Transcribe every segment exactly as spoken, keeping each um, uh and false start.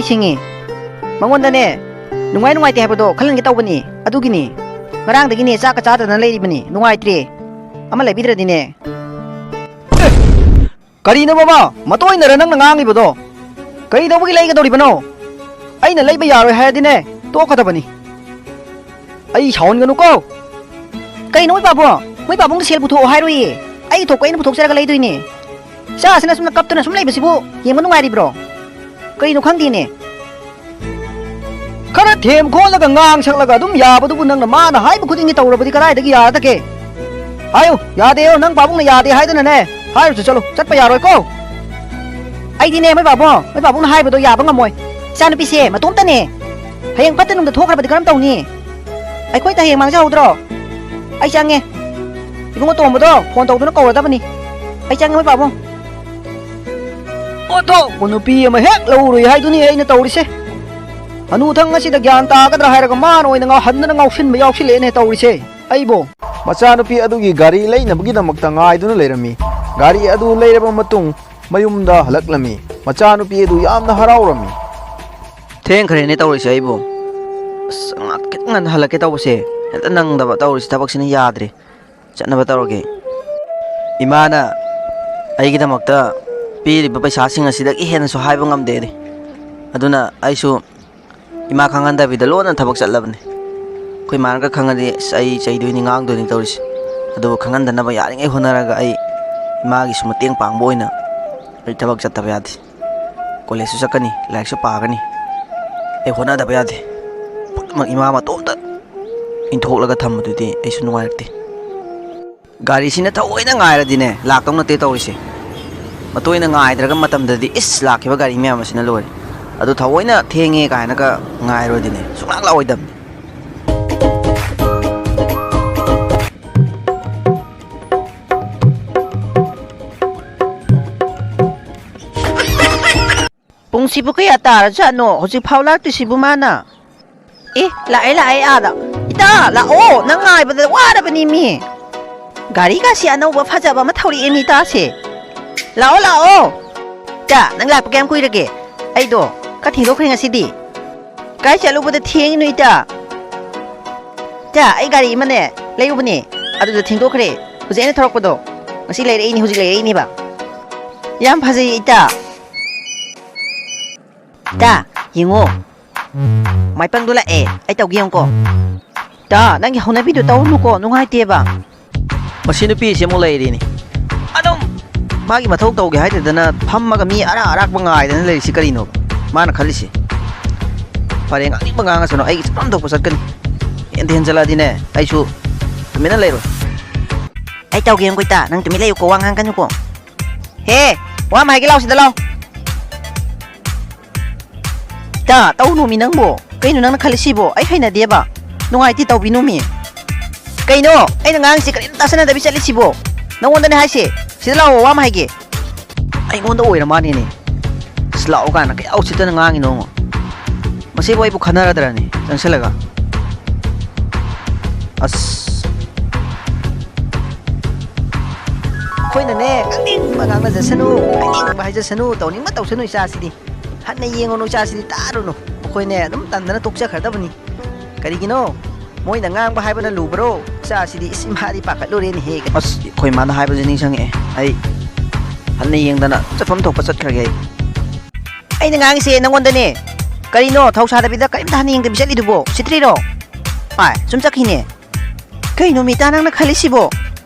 ꯁꯤꯡꯉꯤ꯫ ꯃꯉꯣꯟꯗꯅꯦ, ꯅꯨꯡꯉꯥꯏ ꯅꯨꯡꯉꯥꯏꯇꯦ ꯍꯥꯏꯕꯗꯣ ꯈꯜꯍꯟꯒꯦ ꯇꯧꯕꯅꯤ꯫ ꯑꯗꯨꯒꯤꯅꯤ꯫ ꯉꯔꯥꯡꯗꯒꯤꯅꯦ ꯆꯥꯛꯀ ꯆꯥꯗꯅ ꯂꯩꯔꯤꯕꯅꯤ꯫ ꯅꯨꯡꯉꯥꯏꯇ꯭ꯔꯦ꯫ ꯑꯃ ꯂꯩꯕꯤꯗ꯭ꯔꯗꯤꯅꯦ꯫ ꯀꯔꯤꯅꯣ ꯕꯕꯥ? ꯃꯇꯣꯏꯅꯔ ꯅꯪꯅ ꯉꯥꯡꯉꯤꯕꯗꯣ? ꯀꯔꯤ ꯇꯧꯕꯒꯤ ꯂꯩꯒꯗꯧꯔꯤꯕꯅꯣ? ꯑꯩꯅ ꯂꯩꯕ ꯌꯥꯔꯣꯏ ꯍꯥꯏꯔꯗꯤꯅꯦ, ꯇꯣꯛꯀꯗꯕꯅꯤ꯫ ꯑꯩ ꯁꯥꯎꯍꯟꯒꯅꯨꯀꯣ꯫ ꯀꯩꯅꯣ ꯃꯣꯏ ꯄꯥꯕꯨꯡ? ꯃꯣꯏ ꯄꯥꯕꯨꯡꯗ ꯁꯦꯜ ꯄꯨꯊꯣꯛꯑꯣ ꯍꯥꯏꯔꯣꯏꯌꯦ꯫ ꯑꯩꯒꯤ ꯊꯣꯛꯄ ꯑꯩꯅ ꯄꯨꯊꯣꯛꯆꯔꯒ ꯂꯩꯗꯣꯏꯅꯦ꯫ ꯏꯆꯥꯁꯤꯅ ꯁꯨꯝꯅ ꯀꯞꯇꯅ ꯁꯨꯝ ꯂꯩꯕꯁꯤꯕꯨ ꯌꯦꯡꯕ ꯅꯨꯡꯉꯥꯏꯔꯤꯕ꯭ꯔꯣ? ꯀꯩꯅꯣ ꯈꯪꯗꯦꯅꯦ꯫ ꯈꯔ ꯊꯦꯝ ꯈꯣꯠꯂꯒ ꯉꯥꯡ ꯁꯛꯂꯒ ꯑꯗꯨꯝ ꯌꯥꯕꯗꯨꯕꯨ ꯅꯪꯅ ꯃꯥꯅ ꯍꯥꯏꯕ ꯈꯨꯗꯤꯡꯒꯤ ꯇꯧꯔꯕꯗꯤ ꯀꯗꯥꯏꯗꯒꯤ ꯌꯥꯔꯗꯒꯦ? ꯍꯥꯏꯌꯨ, ꯌꯥꯗꯦꯌꯣ, ꯅꯪ ꯄꯥꯕꯨꯡꯅ ꯌꯥꯗꯦ ꯍꯥꯏꯗꯅꯅꯦ꯫ ꯍꯥꯏꯔꯨꯆꯣ, ꯆꯠꯂꯨ, ꯆꯠꯄ ꯌꯥꯔꯣꯏꯀꯣ꯫ ꯑꯩꯗꯤꯅꯦ, ꯃꯣꯏ ꯄꯥꯕꯨꯡ, ꯃꯣꯏ ꯄꯥꯕꯨꯡꯅ ꯍꯥꯏꯕꯗꯣ ꯌꯥꯕ ꯉꯝꯃꯣꯏ꯫ ꯏꯆꯥꯅꯨꯄꯤꯁꯦ ꯃꯇꯣꯝꯇꯅꯦ꯫ ꯍꯌꯦꯡ ꯐꯠꯇ ꯅꯨꯡꯗ ꯊꯣꯛꯈ꯭ꯔꯕꯗꯤ ꯀꯔꯝ ꯇꯧꯅꯤ? ꯑꯩꯈꯣꯏꯗ ꯍꯌꯦꯡ ꯃꯥꯡꯖꯍꯧꯗ꯭ꯔꯣ? ꯑꯩ ꯆꯪꯉꯦ꯫ ꯏꯕꯨꯡꯉꯣ ꯇꯣꯝꯕꯗꯣ ꯐꯣꯟ ꯇꯧꯗꯨꯅ ꯀꯧꯔꯗꯕꯅꯤ꯫ ꯑꯩ ꯆꯪꯉꯦ, ꯃꯣꯏ ꯄꯥꯕꯨꯡ꯫ ꯑꯣꯟꯊꯣꯛꯄ ꯅꯨꯄꯤ ꯑꯃ ꯍꯦꯛ ꯂꯧꯔꯨꯏ ꯍꯥꯏꯗꯨꯅꯤ ꯑꯩꯅ ꯇꯧꯔꯤꯁꯦ꯫ ꯍꯅꯨꯊꯪ ꯑꯁꯤꯗ ꯒ꯭ꯌꯥꯟ ꯇꯥꯒꯗ꯭ꯔꯥ ꯍꯥꯏꯔꯒ ꯃꯥꯅ ꯑꯣꯏꯅ ꯉꯥꯎꯍꯟꯗꯅ ꯉꯥꯎꯁꯤꯟꯕ ꯌꯥꯎꯁꯤꯜꯂꯛꯑꯦꯅꯦ ꯇꯧꯔꯤꯁꯦ꯫ ꯑꯩꯕꯨ꯫ ꯃꯆꯥꯅꯨꯄꯤ ꯑꯗꯨꯒꯤ ꯒꯥꯔꯤ ꯂꯩꯅꯕꯒꯤꯗꯃꯛꯇ ꯉꯥꯏꯗꯨꯅ ꯂꯩꯔꯝꯃꯤ꯫ ꯒꯥꯔꯤ ꯑꯗꯨ ꯂꯩꯔꯕ ꯃꯇꯨꯡ ꯃꯌꯨꯝꯗ ꯍꯜꯂꯛꯂꯝꯃꯤ꯫ ꯃꯆꯥꯅꯨꯄꯤ ꯑꯗꯨ ꯌꯥꯝꯅ ꯍꯔꯥꯎꯔꯝꯃꯤ꯫ ꯊꯦꯡꯈ꯭ꯔꯦꯅꯦ ꯇꯧꯔꯤꯁꯦ ꯑꯩꯕꯨ꯫ ꯑꯁ, ꯉꯥꯛ-, ꯈꯤꯇꯪ ꯉꯟꯅ ꯍꯜꯂꯛꯀꯦ ꯇꯧꯕꯁꯦ ꯍꯦꯛꯇ ꯅꯪꯗꯕ ꯇꯧꯔꯤꯁꯦ, ꯊꯕꯛꯁꯤꯅ ꯌꯥꯗ꯭ꯔꯦ꯫ ꯆꯠꯅꯕ ꯇꯧꯔꯒꯦ꯫ ꯏꯃꯥꯅ ꯑꯩꯒꯤꯗꯃꯛꯇ ꯄꯤꯔꯤꯕ ꯄꯩꯁꯥꯁꯤꯡ ꯑꯁꯤꯗꯒꯤ ꯍꯦꯟꯅꯁꯨ ꯍꯥꯏꯕ ꯉꯝꯗꯦ꯫ ꯑꯗꯨꯅ ꯑꯩꯁꯨ ꯏꯃꯥ ꯈꯪꯍꯟꯗꯕꯤꯗ ꯂꯣꯟꯅ ꯊꯕꯛ ꯆꯠꯂꯕꯅꯤ꯫ ꯑꯩꯈꯣꯏ ꯃꯥꯅꯒ ꯈꯪꯉꯗꯤ ꯑꯁ ꯑꯩ ꯆꯩꯗꯣꯏꯅꯤ, ꯉꯥꯡꯗꯣꯏꯅꯤ ꯇꯧꯔꯤꯁꯦ꯫ ꯑꯗꯨꯕꯨ ꯈꯪꯍꯟꯗꯅꯕ ꯌꯥꯔꯤꯉꯩ ꯍꯣꯠꯅꯔꯒ ꯑꯩ ꯏꯃꯥꯒꯤꯁꯨ ꯃꯇꯦꯡ ꯄꯥꯡꯕ ꯑꯣꯏꯅ ꯑꯩ ꯊꯕꯛ ꯆꯠꯇꯕ ꯌꯥꯗꯦ꯫ ꯀꯣꯂꯦꯖꯁꯨ ꯆꯠꯀꯅꯤ, ꯂꯥꯏꯔꯤꯛꯁꯨ ꯄꯥꯒꯅꯤ꯫ ꯑꯩ ꯍꯣꯠꯅꯗꯕ ꯌꯥꯗꯦ꯫ ꯄꯨꯝꯅꯃꯛ ꯏꯃꯥ ꯃꯇꯣꯝꯇ ꯏꯟꯊꯣꯛꯂꯒ ꯊꯝꯕꯗꯨꯗꯤ ꯑꯩꯁꯨ ꯅꯨꯡꯉꯥꯏꯔꯛꯇꯦ꯫ ꯒꯥꯔꯤꯁꯤꯅ ꯊꯑꯣꯏꯅ ꯉꯥꯏꯔꯗꯤꯅꯦ, ꯂꯥꯛꯇꯧ ꯅꯠꯇꯦ ꯇꯧꯔꯤꯁꯦ꯫ ꯃꯇꯣꯏꯅ ꯉꯥꯏꯗ꯭ꯔꯒ ꯃꯇꯝꯗꯗꯤ ꯏꯁ ꯂꯥꯛꯈꯤꯕ ꯒꯥꯔꯤ ꯃꯌꯥꯝ ꯑꯁꯤꯅ ꯂꯣꯏꯔꯦ꯫ ꯑꯗꯨ ꯊꯑꯣꯏꯅ ꯊꯦꯡꯉꯦ ꯀꯥꯏꯅꯒ ꯉꯥꯏꯔꯨꯔꯗꯤꯅꯦ, ꯁꯨꯡꯂꯥꯛ ꯂꯥꯛꯑꯣꯏꯗꯕꯅꯤ꯫ ꯄꯨꯡꯁꯤꯕꯨ ꯀꯌꯥ ꯇꯥꯔꯖꯥꯠꯅꯣ? ꯍꯧꯖꯤꯛ ꯐꯥꯎ ꯂꯥꯛꯇ꯭ꯔꯤꯁꯤꯕꯨ ꯃꯥꯅ? ꯑꯦ, ꯂꯥꯛꯑꯦ, ꯂꯥꯛꯑꯦ ꯑꯥꯗ꯫ ꯏꯇꯥ, ꯂꯥꯛꯑꯣ, ꯅꯪ ꯉꯥꯏꯕꯗ ꯋꯥꯔꯕꯅꯤ ꯃꯤ꯫ ꯒꯥꯔꯤꯒꯥꯁꯤ ꯑꯅꯧꯕ ꯐꯖꯕ ꯑꯃ ꯊꯧꯔꯛꯑꯦ ꯃꯤ ꯏꯇꯥꯁꯦ꯫ ꯂꯥꯛꯑꯣ, ꯂꯥꯛꯑꯣ꯫ ꯏꯇꯥ, ꯅꯪ ꯂꯥꯛꯄ ꯀꯌꯥꯝ ꯀꯨꯏꯔꯒꯦ? ꯑꯩꯗꯣ ꯈꯔ ꯊꯦꯡꯗꯣꯛꯈ꯭ꯔꯦ ꯉꯁꯤꯗꯤ꯫ ꯀꯥꯏ ꯆꯠꯂꯨꯕꯗ ꯊꯦꯡꯉꯤꯅꯣ ꯏꯇꯥ? ꯏꯇꯥ, ꯑꯩ ꯒꯥꯔꯤ ꯑꯃꯅꯦ ꯂꯩꯔꯨꯕꯅꯦ, ꯑꯗꯨꯗ ꯊꯦꯡꯗꯣꯛꯈ꯭ꯔꯦ꯫ ꯍꯧꯖꯤꯛ ꯑꯩꯅ ꯊꯧꯔꯛꯄꯗꯣ ꯉꯁꯤ ꯂꯩꯔꯛꯏꯅꯤ, ꯍꯧꯖꯤꯛ ꯂꯩꯔꯛꯏꯅꯦꯕ꯫ ꯌꯥꯝ ꯐꯖꯩ ꯏꯇꯥ꯫ ꯏꯇꯥ, ꯌꯦꯡꯉꯣ꯫ ꯃꯥꯏꯄꯪꯗꯣ ꯂꯥꯛꯑꯦ꯫ ꯑꯩ ꯇꯧꯒꯦ ꯌꯦꯡꯉꯨꯀꯣ꯫ ꯏꯇꯥ, ꯅꯪꯒꯤ ꯍꯧꯅꯕꯤꯗꯣ ꯇꯧꯔꯨꯅꯨꯀꯣ, ꯅꯨꯡꯉꯥꯏꯇꯦꯕ꯫ ꯃꯁꯤ ꯅꯨꯄꯤꯁꯤ ꯑꯃꯨꯛ ꯂꯩꯔꯤꯅꯤ꯫ ꯑꯗꯨꯝ ꯃꯥꯒꯤ ꯃꯊꯧ ꯇꯧꯒꯦ ꯍꯥꯏꯗꯗꯅ ꯐꯝꯃꯒ ꯃꯤ ꯑꯔꯥꯛ ꯑꯔꯥꯛꯄ ꯉꯥꯏꯗꯅ ꯂꯩꯔꯤꯁꯤ ꯀꯔꯤꯅꯣ? ꯃꯥꯅ ꯈꯜꯂꯤꯁꯤ꯫ ꯐꯔꯦ, ꯉꯥꯡꯅꯤꯡꯕ ꯉꯥꯡꯉꯁꯅꯨ, ꯑꯩꯒꯤ ꯆꯠꯐꯝ ꯊꯣꯛꯄ ꯆꯠꯀꯅꯤ꯫ ꯍꯦꯟꯗ ꯍꯦꯟꯖꯜꯂꯛꯑꯗꯤꯅꯦ, ꯑꯩꯁꯨ ꯇꯨꯃꯤꯟꯅ ꯂꯩꯔꯣꯏ꯫ ꯑꯩ ꯇꯧꯒꯦ ꯌꯦꯡꯉꯨꯀꯣ ꯏꯇꯥ, ꯅꯪ ꯇꯨꯃꯤꯟ ꯂꯩꯌꯨꯀꯣ, ꯋꯥ ꯉꯥꯡꯒꯅꯨꯀꯣ꯫ ꯍꯦ, ꯋꯥ ꯑꯃ ꯍꯥꯏꯒꯦ, ꯂꯥꯎ ꯁꯤꯗ ꯂꯥꯎ꯫ ꯏꯇꯥ, ꯇꯧꯅꯨꯃꯤ ꯅꯪꯕꯣ꯫ ꯀꯩꯅꯣ ꯅꯪꯅ ꯈꯜꯂꯤꯁꯤꯕꯣ? ꯑꯩ ꯍꯩꯅꯗꯦꯕ꯫ ꯅꯨꯡꯉꯥꯏꯇꯦ, ꯇꯧꯕꯤꯅꯨꯃꯤ꯫ ꯀꯩꯅꯣ? ꯑꯩꯅ ꯉꯥꯡꯉꯤꯁꯦ ꯀꯔꯤꯝ ꯇꯥꯁꯟꯅꯗꯕꯤ ꯆꯠꯂꯤꯁꯤꯕꯣ? ꯅꯪꯉꯣꯟꯗꯅꯦ ꯍꯥꯏꯁꯦ꯫ ꯁꯤꯗ ꯂꯥꯛꯑꯣ, ꯋꯥ ꯑꯃ ꯍꯥꯏꯒꯦ꯫ ꯑꯩꯉꯣꯟꯗ ꯑꯣꯏꯔ ꯃꯥꯅꯦꯅꯦ꯫ ꯑꯁ, ꯂꯥꯛꯑꯣ ꯀꯥꯏꯅ ꯀꯌꯥ ꯎꯁꯤꯠꯇꯅ ꯉꯥꯡꯉꯤꯅꯣ ꯌꯦꯡꯉꯣ꯫ ꯃꯁꯤꯕꯨ ꯑꯩꯕꯨ ꯈꯟꯅꯔꯗ꯭ꯔꯅꯦ ꯆꯪꯁꯤꯜꯂꯒ? ꯑꯁ꯫ ꯑꯩꯈꯣꯏꯅꯅꯦ, ꯉꯥꯡꯅꯤꯡꯕ ꯉꯥꯡꯅꯖꯁꯅꯨ, ꯍꯥꯏꯅꯤꯡꯕ ꯍꯥꯏꯖꯁꯅꯨ, ꯇꯧꯅꯤꯡꯕ ꯇꯧꯁꯅꯨ ꯏꯆꯥꯁꯤꯗꯤ꯫ ꯍꯟꯅ ꯌꯦꯡꯉꯨꯅꯨ ꯏꯆꯥꯁꯤꯗꯤ, ꯇꯥꯔꯨꯅꯨ꯫ ꯃꯈꯣꯏꯅꯦ, ꯑꯗꯨꯝ ꯇꯟꯗꯅ ꯇꯣꯛꯆꯈ꯭ꯔꯗꯕꯅꯤ꯫ ꯀꯔꯤꯒꯤꯅꯣ? ꯃꯣꯏꯅ ꯉꯥꯡꯕ ꯍꯥꯏꯕꯅ ꯂꯨꯕ꯭ꯔꯣ? ꯏꯆꯥꯁꯤꯗꯤ, ꯏꯁ, ꯏꯃꯥꯗꯤ ꯄꯥꯈꯠꯂꯨꯔꯦꯅꯦꯍꯦ꯫ ꯑꯁ, ꯑꯩꯈꯣꯏ ꯃꯥꯅ ꯍꯥꯏꯕꯁꯦ ꯅꯤꯡꯁꯤꯡꯉꯛꯑꯦ꯫ ꯑꯩ ꯍꯟꯅ ꯌꯦꯡꯗꯅ ꯆꯠꯐꯝ ꯊꯣꯛꯄ ꯆꯠꯈ꯭ꯔꯒꯦ ꯑꯩ꯫ ꯑꯩꯅ ꯉꯥꯡꯉꯤꯁꯦ ꯅꯪꯉꯣꯟꯗꯅꯦ꯫ ꯀꯔꯤꯅꯣ ꯊꯧ ꯁꯥꯗꯕꯤꯗ ꯀꯔꯤꯝꯇ ꯍꯟꯅ ꯌꯦꯡꯗꯕꯤ ꯆꯠꯂꯤꯗꯨꯕꯣ? ꯁꯤꯠꯇ꯭ꯔꯤꯔꯣ? ꯍꯥꯏ, ꯁꯨꯝ ꯆꯠꯈꯤꯅꯦ꯫ ꯀꯩꯅꯣ ꯃꯤꯇꯥ ꯅꯪꯅ ꯈꯜꯂꯤꯁꯤꯕꯣ?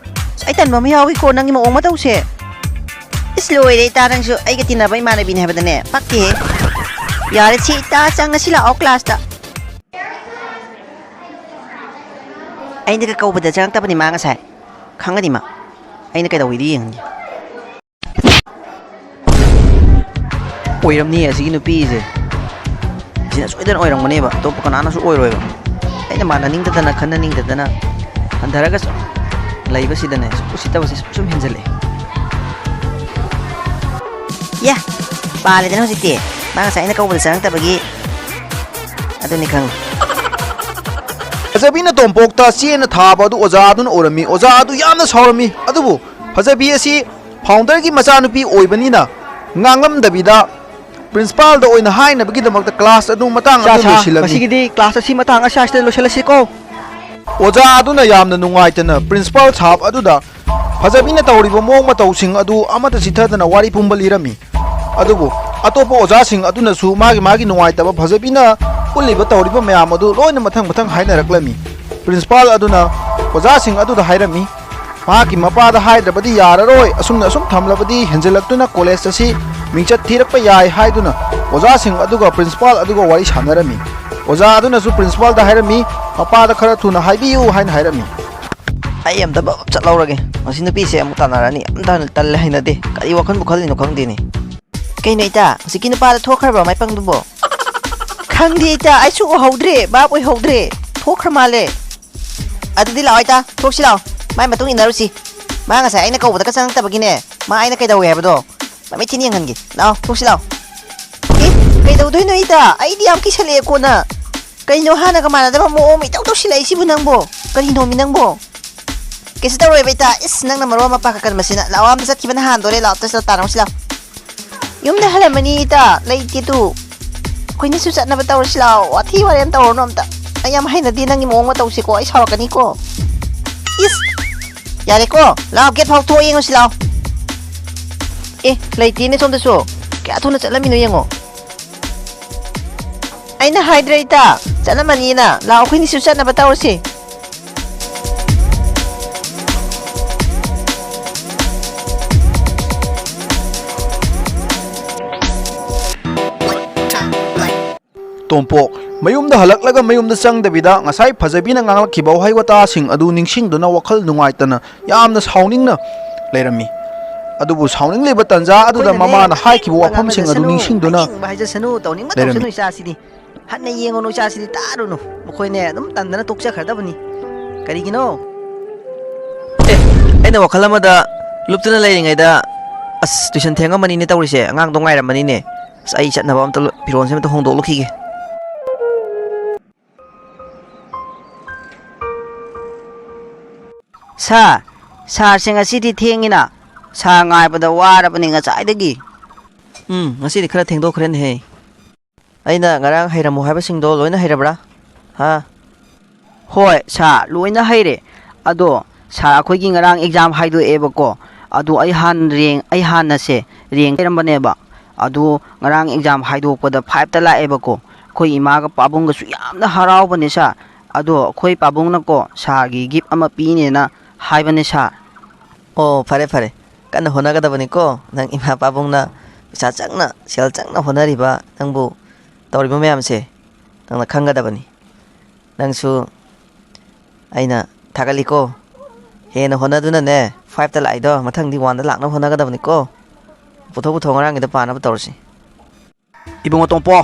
ꯑꯁ, ꯑꯩ ꯇꯟꯕ ꯑꯃ ꯌꯥꯎꯏꯀꯣ ꯅꯪꯒꯤ ꯃꯑꯣꯡ ꯃꯇꯧꯁꯦ꯫ ꯏꯁ, ꯂꯣꯏꯔꯦ ꯏꯇꯥ, ꯅꯪꯁꯨ ꯑꯩꯒ ꯇꯤꯟꯅꯕ ꯏꯃꯥꯟꯅꯕꯤꯅꯦ ꯍꯥꯏꯕꯗꯅꯦ ꯄꯛꯇꯦꯍꯦ꯫ ꯌꯥꯔꯦ ꯁꯤ ꯏꯇꯥ, ꯆꯪ ꯉꯁꯤ ꯂꯥꯛꯑꯣ ꯀ꯭ꯂꯥꯁꯇ꯫ ꯑꯩꯅꯒ ꯀꯧꯕꯗ ꯆꯪꯉꯛꯇꯕꯅꯤ ꯃꯥ ꯉꯁꯥꯏ꯫ ꯈꯪꯒꯅꯤ ꯃꯥ꯫ ꯑꯩꯅ ꯀꯩꯗꯧꯋꯤꯗꯤ ꯌꯦꯡꯉꯅꯤ꯫ ꯑꯣꯏꯔꯝꯅꯤ ꯑꯁꯤꯒꯤ ꯅꯨꯄꯤꯁꯦ꯫ ꯁꯤꯅ ꯁꯣꯏꯗꯅ ꯑꯣꯏꯔꯝꯒꯅꯦꯕ, ꯑꯇꯣꯞꯄ ꯀꯅꯥꯅꯁꯨ ꯑꯣꯏꯔꯣꯏꯕ꯫ ꯑꯩꯅ ꯃꯥꯟꯅꯅꯤꯡꯗꯗꯅ, ꯈꯟꯅꯅꯤꯡꯗꯗꯅ ꯍꯟꯊꯔꯒ ꯁꯨꯝ ꯂꯩꯕꯁꯤꯗꯅꯦ, ꯁꯨꯝ ꯎꯁꯤꯠꯇꯕꯁꯦ ꯁꯨꯝ, ꯁꯨꯝ ꯍꯦꯟꯖꯜꯂꯛꯑꯦ꯫ ꯌꯥ, ꯄꯥꯜꯂꯦꯗꯅ ꯍꯧꯖꯤꯛꯇꯤ꯫ ꯃꯥ ꯉꯁꯥꯏ ꯑꯩꯅ ꯀꯧꯕꯗ ꯆꯪꯉꯛꯇꯕꯒꯤ꯫ ꯑꯗꯨꯅꯤ ꯈꯪꯉꯤ꯫ ꯐꯖꯕꯤꯅ ꯇꯣꯝꯄꯣꯛꯇ ꯆꯦꯅ ꯊꯥꯕ ꯑꯗꯨ ꯑꯣꯖꯥ ꯑꯗꯨꯅ ꯎꯔꯝꯃꯤ꯫ ꯑꯣꯖꯥ ꯑꯗꯨ ꯌꯥꯝꯅ ꯁꯥꯎꯔꯝꯃꯤ꯫ ꯑꯗꯨꯕꯨ ꯐꯖꯕꯤ ꯑꯁꯤ founderꯒꯤ ꯃꯆꯥꯅꯨꯄꯤ ꯑꯣꯏꯕꯅꯤꯅ ꯉꯥꯡꯂꯝꯗꯕꯤꯗ ꯄ꯭ꯔꯤꯟꯁꯤꯄꯥꯜꯗ ꯑꯣꯏꯅ ꯍꯥꯏꯅꯕꯒꯤꯗꯃꯛꯇ ꯀ꯭ꯂꯥꯁ ꯑꯗꯨ ꯃꯇꯥꯡ ꯁꯥ, ꯑꯗꯨꯗ ꯁꯥ, ꯂꯣꯏꯁꯤꯜꯂꯝꯃꯤ꯫ ꯉꯁꯤꯒꯤꯗꯤ ꯀ꯭ꯂꯥꯁ ꯑꯁꯤ ꯃꯇꯥꯡ ꯑꯁ꯭ꯋꯥꯏꯁꯤꯗ ꯂꯣꯏꯁꯤꯜꯂꯁꯤꯀꯣ꯫ ꯑꯣꯖꯥ ꯑꯗꯨꯅ ꯌꯥꯝꯅ ꯅꯨꯡꯉꯥꯏꯇꯅ ꯄ꯭ꯔꯤꯟꯁꯤꯄꯥꯜ ꯁꯥꯍꯕ ꯑꯗꯨꯗ ꯐꯖꯕꯤꯅ ꯇꯧꯔꯤꯕ ꯃꯑꯣꯡ ꯃꯇꯧꯁꯤꯡ ꯑꯗꯨ ꯑꯃꯠꯇ ꯆꯤꯊꯗꯅ ꯋꯥꯔꯤ ꯄꯨꯝꯕ ꯂꯤꯔꯝꯃꯤ꯫ ꯑꯗꯨꯕꯨ ꯑꯇꯣꯞꯄ ꯑꯣꯖꯥꯁꯤꯡ ꯑꯗꯨꯅꯁꯨ ꯃꯥꯒꯤ ꯃꯥꯒꯤ ꯅꯨꯡꯉꯥꯏꯇꯕ ꯐꯖꯕꯤꯅ ꯎꯠꯂꯤꯕ ꯇꯧꯔꯤꯕ ꯃꯌꯥꯝ ꯑꯗꯨ ꯂꯣꯏꯅ ꯃꯊꯪ ꯃꯊꯪ ꯍꯥꯏꯅꯔꯛꯂꯝꯃꯤ꯫ ꯄ꯭ꯔꯤꯟꯁꯤꯄꯥꯜ ꯑꯗꯨꯅ ꯑꯣꯖꯥꯁꯤꯡ ꯑꯗꯨꯗ ꯍꯥꯏꯔꯝꯃꯤ, ꯃꯍꯥꯛꯀꯤ ꯃꯄꯥꯗ ꯍꯥꯏꯗ꯭ꯔꯕꯗꯤ ꯌꯥꯔꯔꯣꯏ, ꯑꯁꯨꯝꯅ ꯑꯁꯨꯝ ꯊꯝꯂꯕꯗꯤ ꯍꯦꯟꯖꯤꯜꯂꯛꯇꯨꯅ ꯀꯣꯂꯦꯖ ꯑꯁꯤ ꯃꯤꯡꯆꯠ ꯊꯤꯔꯛꯄ ꯌꯥꯏ ꯍꯥꯏꯗꯨꯅ ꯑꯣꯖꯥꯁꯤꯡ ꯑꯗꯨꯒ ꯄ꯭ꯔꯤꯟꯁꯤꯄꯥꯜ ꯑꯗꯨꯒ ꯋꯥꯔꯤ ꯁꯥꯟꯅꯔꯝꯃꯤ꯫ ꯑꯣꯖꯥ ꯑꯗꯨꯅꯁꯨ ꯄ꯭ꯔꯤꯟꯁꯤꯄꯥꯜꯗ ꯍꯥꯏꯔꯝꯃꯤ, ꯃꯄꯥꯗ ꯈꯔ ꯊꯨꯅ ꯍꯥꯏꯕꯤꯌꯨ ꯍꯥꯏꯅ ꯍꯥꯏꯔꯝꯃꯤ꯫ ꯑꯩ ꯑꯝꯇ ꯕꯞ ꯆꯠꯍꯧꯔꯒꯦ꯫ ꯃꯁꯤ ꯅꯨꯄꯤꯁꯦ ꯑꯃꯨꯛ ꯇꯥꯟꯅꯔꯅꯤ꯫ ꯌꯥꯝ ꯇꯜ-, ꯇꯜꯂꯦ, ꯍꯩꯅꯗꯦ꯫ ꯀꯔꯤ ꯋꯥꯈꯜꯕꯨ ꯈꯜꯂꯤꯅꯣ ꯈꯪꯗꯦꯅꯦ꯫ ꯀꯩꯅꯣ ꯏꯇꯥ, ꯍꯧꯖꯤꯛꯀꯤ ꯅꯨꯄꯥꯗꯣ ꯊꯣꯛꯈ꯭ꯔꯕ ꯃꯥꯏ ꯄꯪꯗꯨꯕꯣ? ꯈꯪꯗꯦ ꯏꯇꯥ, ꯑꯩꯁꯨ ꯎꯍꯧꯗ꯭ꯔꯦ, ꯚꯥꯞ ꯑꯣꯏꯍꯧꯗ꯭ꯔꯦ꯫ ꯊꯣꯛꯈ꯭ꯔ ꯃꯥꯜꯂꯦ꯫ ꯑꯗꯨꯗꯤ ꯂꯥꯛꯑꯣ ꯏꯇꯥ, ꯊꯣꯛꯁꯤ ꯂꯥꯛꯑꯣ꯫ ꯃꯥꯏ ꯃꯇꯨꯡ ꯏꯟꯅꯔꯨꯁꯤ꯫ ꯃꯥ ꯉꯁꯥꯏ ꯑꯩꯅ ꯀꯧꯕꯗꯒ ꯆꯪꯉꯛꯇꯕꯒꯤꯅꯦ, ꯃꯥ ꯑꯩꯅ ꯀꯩꯗꯧꯋꯦ ꯍꯥꯏꯕꯗꯣ ꯃꯃꯤꯠ ꯊꯤꯅ ꯌꯦꯡꯍꯟꯒꯦ꯫ ꯂꯥꯛꯑꯣ, ꯊꯣꯛꯁꯤ ꯂꯥꯛꯑꯣ꯫ ꯑꯦ, ꯀꯩꯗꯧꯗꯣꯏꯅꯣ ꯏꯇꯥ? ꯑꯩꯗꯤ ꯌꯥꯝ ꯀꯤꯁꯜꯂꯛꯑꯦꯀꯣ ꯅꯪ꯫ ꯀꯩꯅꯣ ꯍꯥꯟꯅꯒ ꯃꯥꯟꯅꯗꯕ ꯃꯑꯣꯡ ꯑꯃ ꯏꯇꯧ ꯇꯧꯁꯤꯜꯂꯛꯏꯁꯤꯕꯨ ꯅꯪꯕꯣ? ꯀꯔꯤꯅꯣꯃꯤ ꯅꯪꯕꯣ? ꯀꯩꯁꯨ ꯇꯧꯔꯣꯏꯕ ꯏꯇꯥ꯫ ꯏꯁ, ꯅꯪꯅ ꯃꯔꯣꯟ ꯑꯃ ꯄꯥꯈꯠꯀꯟꯕꯁꯤꯅ꯫ ꯂꯥꯛꯑꯣ, ꯑꯃ ꯆꯠꯈꯤꯕꯅ ꯍꯥꯟꯗꯣꯔꯦ꯫ ꯂꯥꯛꯑꯣ, ꯆꯠ-, ꯆꯠ-, ꯇꯥꯟꯅꯧꯁꯤ ꯂꯥꯛꯑꯣ꯫ ꯌꯨꯝꯗ ꯍꯜꯂꯝꯃꯅꯤ ꯏꯇꯥ, ꯂꯩꯇꯦ ꯇꯨ꯫ ꯑꯩꯈꯣꯏꯅꯤꯁꯨ ꯆꯠꯅꯕ ꯇꯧꯔꯁꯤ ꯂꯥꯛꯑꯣ, ꯋꯥꯊꯤ ꯋꯥꯔꯦꯝ ꯇꯧꯔꯅꯨ ꯑꯝꯇ꯫ ꯑꯩ ꯌꯥꯝ ꯍꯩꯅꯗꯦ ꯅꯪꯒꯤ ꯃꯑꯣꯡ ꯃꯇꯧꯁꯤꯀꯣ, ꯑꯩ ꯁꯥꯎꯔꯛꯀꯅꯤꯀꯣ꯫ ꯏꯁ! ꯌꯥꯔꯦꯀꯣ, ꯂꯥꯛꯑꯣ, ꯒꯦꯠ ꯐꯥꯎ ꯊꯣꯛꯑ ꯌꯦꯡꯉꯨꯁꯤ ꯂꯥꯛꯑꯣ꯫ ꯑꯦ, ꯂꯩꯇꯦꯅꯦ ꯁꯣꯝꯗꯁꯨ꯫ ꯀꯌꯥ ꯊꯨꯅ ꯆꯠꯂꯝꯃꯤꯅꯣ ꯌꯦꯡꯉꯣ꯫ ꯑꯩꯅ ꯍꯥꯏꯗ꯭ꯔ ꯏꯇꯥ, ꯆꯠꯂꯝꯃꯅꯤꯅ꯫ ꯂꯥꯛꯑꯣ, ꯑꯩꯈꯣꯏꯅꯤꯁꯨ ꯆꯠꯅꯕ ꯇꯧꯔꯁꯤ꯫ ꯇꯣꯝꯄꯣꯛ ꯃꯌꯨꯝꯗ ꯍꯜꯂꯛꯂꯒ ꯃꯌꯨꯝꯗ ꯆꯪꯗꯕꯤꯗ ꯉꯁꯥꯏ ꯐꯖꯕꯤꯅ ꯉꯥꯡꯂꯛꯈꯤꯕ ꯋꯥꯍꯩ ꯋꯥꯇꯥꯁꯤꯡ ꯑꯗꯨ ꯅꯤꯡꯁꯤꯡꯗꯨꯅ ꯋꯥꯈꯜ ꯅꯨꯡꯉꯥꯏꯇꯅ ꯌꯥꯝꯅ ꯁꯥꯎꯅꯤꯡꯅ ꯂꯩꯔꯝꯃꯤ꯫ ꯑꯗꯨꯕꯨ ꯁꯥꯎꯅꯤꯡꯂꯤꯕ ꯇꯟꯖꯥ ꯑꯗꯨꯗ ꯑꯩꯈꯣꯏꯅꯅꯦ ꯃꯃꯥꯅ ꯍꯥꯏꯈꯤꯕ ꯋꯥꯐꯝꯁꯤꯡ ꯑꯗꯨ ꯉꯥꯡꯅꯖꯁꯅꯨ, ꯅꯤꯡꯁꯤꯡꯗꯨꯅ ꯍꯥꯏꯅꯤꯡꯕ ꯍꯥꯏꯖꯁꯅꯨ, ꯇꯧꯅꯤꯡꯕ ꯂꯩꯔꯝꯃꯤ꯫ ꯇꯧꯁꯅꯨ ꯏꯆꯥꯁꯤꯗꯤ꯫ ꯍꯟꯅ ꯌꯦꯡꯉꯨꯅꯨ ꯏꯆꯥꯁꯤꯗꯤ, ꯇꯥꯔꯨꯅꯨ꯫ ꯃꯈꯣꯏꯅꯦ ꯑꯗꯨꯝ ꯇꯟꯗꯅ ꯇꯣꯛꯆꯈ꯭ꯔꯗꯕꯅꯤ꯫ ꯀꯔꯤꯒꯤꯅꯣ? ꯑꯦ, ꯑꯩꯅ ꯋꯥꯈꯜ ꯑꯃꯗ ꯂꯨꯞꯇꯨꯅ ꯂꯩꯔꯤꯉꯩꯗ, ꯑꯁ, ꯇꯨꯏꯁꯟ ꯊꯦꯡꯉꯝꯃꯅꯤꯅꯦ ꯇꯧꯔꯤꯁꯦ, ꯑꯉꯥꯡꯗꯣ ꯉꯥꯏꯔꯝꯃꯅꯤꯅꯦ꯫ ꯑꯁ, ꯑꯩ ꯆꯠꯅꯕ ꯑꯝꯇ ꯂꯣ-, ꯐꯤꯔꯣꯜꯁꯦ ꯑꯝꯇ ꯍꯣꯡꯗꯣꯛꯂꯨꯈꯤꯒꯦ꯫ ꯁꯥꯔ, ꯁꯥꯔꯁꯦ ꯉꯁꯤꯗꯤ ꯊꯦꯡꯉꯤꯅ꯫ ꯁꯥꯔ ꯉꯥꯏꯕꯗ ꯋꯥꯔꯕꯅꯤ ꯉꯁꯥꯏꯗꯒꯤ꯫ ꯎꯝ, ꯉꯁꯤꯗꯤ ꯈꯔ ꯊꯦꯡꯗꯣꯛꯈ꯭ꯔꯦꯅꯦꯍꯦ꯫ ꯑꯩꯅ ꯉꯔꯥꯡ ꯍꯩꯔꯝꯃꯨ ꯍꯥꯏꯕꯁꯤꯡꯗꯣ ꯂꯣꯏꯅ ꯍꯩꯔꯕ꯭ꯔꯥ? ꯍꯥ? ꯍꯣꯏ, ꯁꯥꯔ, ꯂꯣꯏꯅ ꯍꯩꯔꯦ꯫ ꯑꯗꯣ, ꯁꯥꯔ, ꯑꯩꯈꯣꯏꯒꯤ ꯉꯔꯥꯡ ꯑꯦꯛꯖꯥꯝ ꯍꯥꯏꯗꯣꯛꯑꯦꯕꯀꯣ꯫ ꯑꯗꯣ ꯑꯩ ꯍꯥꯟ ꯔꯦꯡ-, ꯑꯩ ꯍꯥꯟꯅꯁꯦ ꯔꯦꯡ ꯂꯩꯔꯝꯕꯅꯦꯕ꯫ ꯑꯗꯣ ꯉꯔꯥꯡ ꯑꯦꯛꯖꯥꯝ ꯍꯥꯏꯗꯣꯛꯄꯗ ꯐꯥꯏꯚꯇ ꯂꯥꯛꯑꯦꯕꯀꯣ꯫ ꯑꯩꯈꯣꯏ ꯏꯃꯥꯒ ꯄꯥꯕꯨꯡꯒꯁꯨ ꯌꯥꯝꯅ ꯍꯔꯥꯎꯕꯅꯦ, ꯁꯥꯔ꯫ ꯑꯗꯣ ꯑꯩꯈꯣꯏ ꯄꯥꯕꯨꯡꯅꯀꯣ, ꯁꯥꯔꯒꯤ ꯒꯤꯐ ꯑꯃ ꯄꯤꯅꯦꯅ ꯍꯥꯏꯕꯅꯦ, ꯁꯥꯔ꯫ ꯑꯣ, ꯐꯔꯦ, ꯐꯔꯦ꯫ ꯀꯟꯅ ꯍꯣꯠꯅꯒꯗꯕꯅꯤꯀꯣ꯫ ꯅꯪ ꯏꯃꯥ ꯄꯥꯕꯨꯡꯅ ꯄꯩꯁꯥ ꯆꯪꯅ, ꯁꯦꯜ ꯆꯪꯅ ꯍꯣꯠꯅꯔꯤꯕ ꯅꯪꯕꯨ ꯇꯧꯔꯤꯕ ꯃꯌꯥꯝꯁꯦ ꯅꯪꯅ ꯈꯪꯒꯗꯕꯅꯤ꯫ ꯅꯪꯁꯨ ꯑꯩꯅ ꯊꯥꯒꯠꯂꯤꯀꯣ꯫ ꯍꯦꯟꯅ ꯍꯣꯠꯅꯗꯨꯅꯅꯦ, ꯐꯥꯏꯚꯇ ꯂꯥꯛꯏꯗꯣ ꯃꯊꯪꯗꯤ ꯋꯥꯟꯗ ꯂꯥꯛꯅꯕ ꯍꯣꯠꯅꯒꯗꯕꯅꯤꯀꯣ꯫ ꯄꯨꯊꯣꯛ, ꯄꯨꯊꯣꯛ, ꯉꯔꯥꯡꯒꯤꯗꯣ ꯄꯥꯅꯕ ꯇꯧꯔꯁꯤ꯫ ꯏꯕꯨꯡꯉꯣ ꯇꯣꯝꯄꯣ,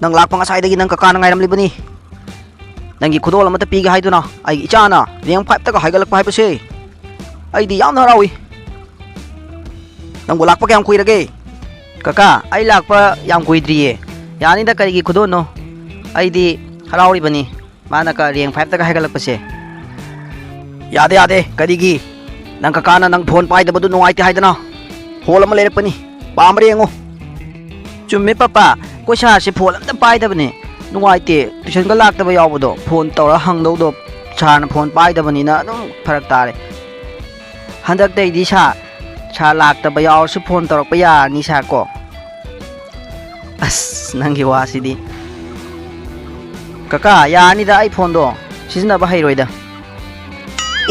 ꯅꯪ ꯂꯥꯛꯄ ꯉꯁꯥꯏꯗꯒꯤ ꯅꯪ ꯀꯀꯥꯅ ꯉꯥꯏꯔꯝꯂꯤꯕꯅꯤ꯫ ꯅꯪꯒꯤ ꯈꯨꯗꯣꯜ ꯑꯃꯠꯇ ꯄꯤꯒꯦ ꯍꯥꯏꯗꯨꯅ ꯑꯩꯒꯤ ꯏꯆꯥꯅ ꯔꯦꯡ ꯐꯥꯏꯚꯇꯒ ꯍꯥꯏꯒꯠꯂꯛꯄ ꯍꯥꯏꯕꯁꯦ ꯑꯩꯗꯤ ꯌꯥꯝꯅ ꯍꯔꯥꯎꯏ꯫ ꯅꯪꯕꯨ ꯂꯥꯛꯄ ꯀꯌꯥꯝ ꯀꯨꯏꯔꯒꯦ? ꯀꯀꯥ, ꯑꯩ ꯂꯥꯛꯄ ꯌꯥꯝ ꯀꯨꯏꯗ꯭ꯔꯤꯌꯦ꯫ ꯌꯥꯅꯤꯗ, ꯀꯔꯤꯒꯤ ꯈꯨꯗꯣꯜꯅꯣ? ꯑꯩꯗꯤ ꯍꯔꯥꯎꯔꯤꯕꯅꯤ꯫ ꯃꯥꯅ ꯀ-, ꯔꯦꯡ ꯐꯥꯏꯚꯇꯒ ꯍꯥꯏꯒꯠꯂꯛꯄꯁꯦ꯫ ꯌꯥꯗꯦ, ꯌꯥꯗꯦ, ꯀꯔꯤꯒꯤ? ꯅꯪ ꯀꯀꯥꯅ ꯅꯪ ꯐꯣꯟ ꯄꯥꯏꯗꯕꯗꯨ ꯅꯨꯡꯉꯥꯏꯇꯦ ꯍꯥꯏꯗꯅ ꯐꯣꯟ ꯑꯃ ꯂꯩꯔꯛꯄꯅꯤ, ꯄꯥꯝꯕ꯭ꯔꯥ ꯌꯦꯡꯉꯨ꯫ ꯆꯨꯝꯃꯦ ꯄꯄꯥ, ꯑꯩꯈꯣꯏ ꯁꯥꯔꯁꯦ ꯐꯣꯟ ꯑꯝꯇ ꯄꯥꯏꯗꯕꯅꯦ, ꯅꯨꯡꯉꯥꯏꯇꯦ, ꯇꯨꯏꯁꯟꯒ ꯂꯥꯛꯇꯕ ꯌꯥꯎꯕꯗꯣ ꯐꯣꯟ ꯇꯧꯔ ꯍꯪꯗꯧꯗꯣ ꯁꯥꯔꯅ ꯐꯣꯟ ꯄꯥꯏꯗꯕꯅꯤꯅ ꯑꯗꯨꯝ ꯐꯔꯛ ꯇꯥꯔꯦ꯫ ꯍꯟꯗꯛꯇꯩꯗꯤ ꯁꯥꯔ, ꯁꯥꯔ ꯂꯥꯛꯇꯕ ꯌꯥꯎꯔꯁꯨ ꯐꯣꯟ ꯇꯧꯔꯛꯄ ꯌꯥꯔꯅꯤ ꯁꯥꯔ ꯀꯣ꯫ ꯑꯁ, ꯅꯪꯒꯤ ꯋꯥꯁꯤꯗꯤ꯫ ꯀꯀꯥ, ꯌꯥꯔꯅꯤꯗ, ꯑꯩ ꯐꯣꯟꯗꯣ ꯁꯤꯖꯤꯟꯅꯕ ꯍꯩꯔꯣꯏꯗ꯫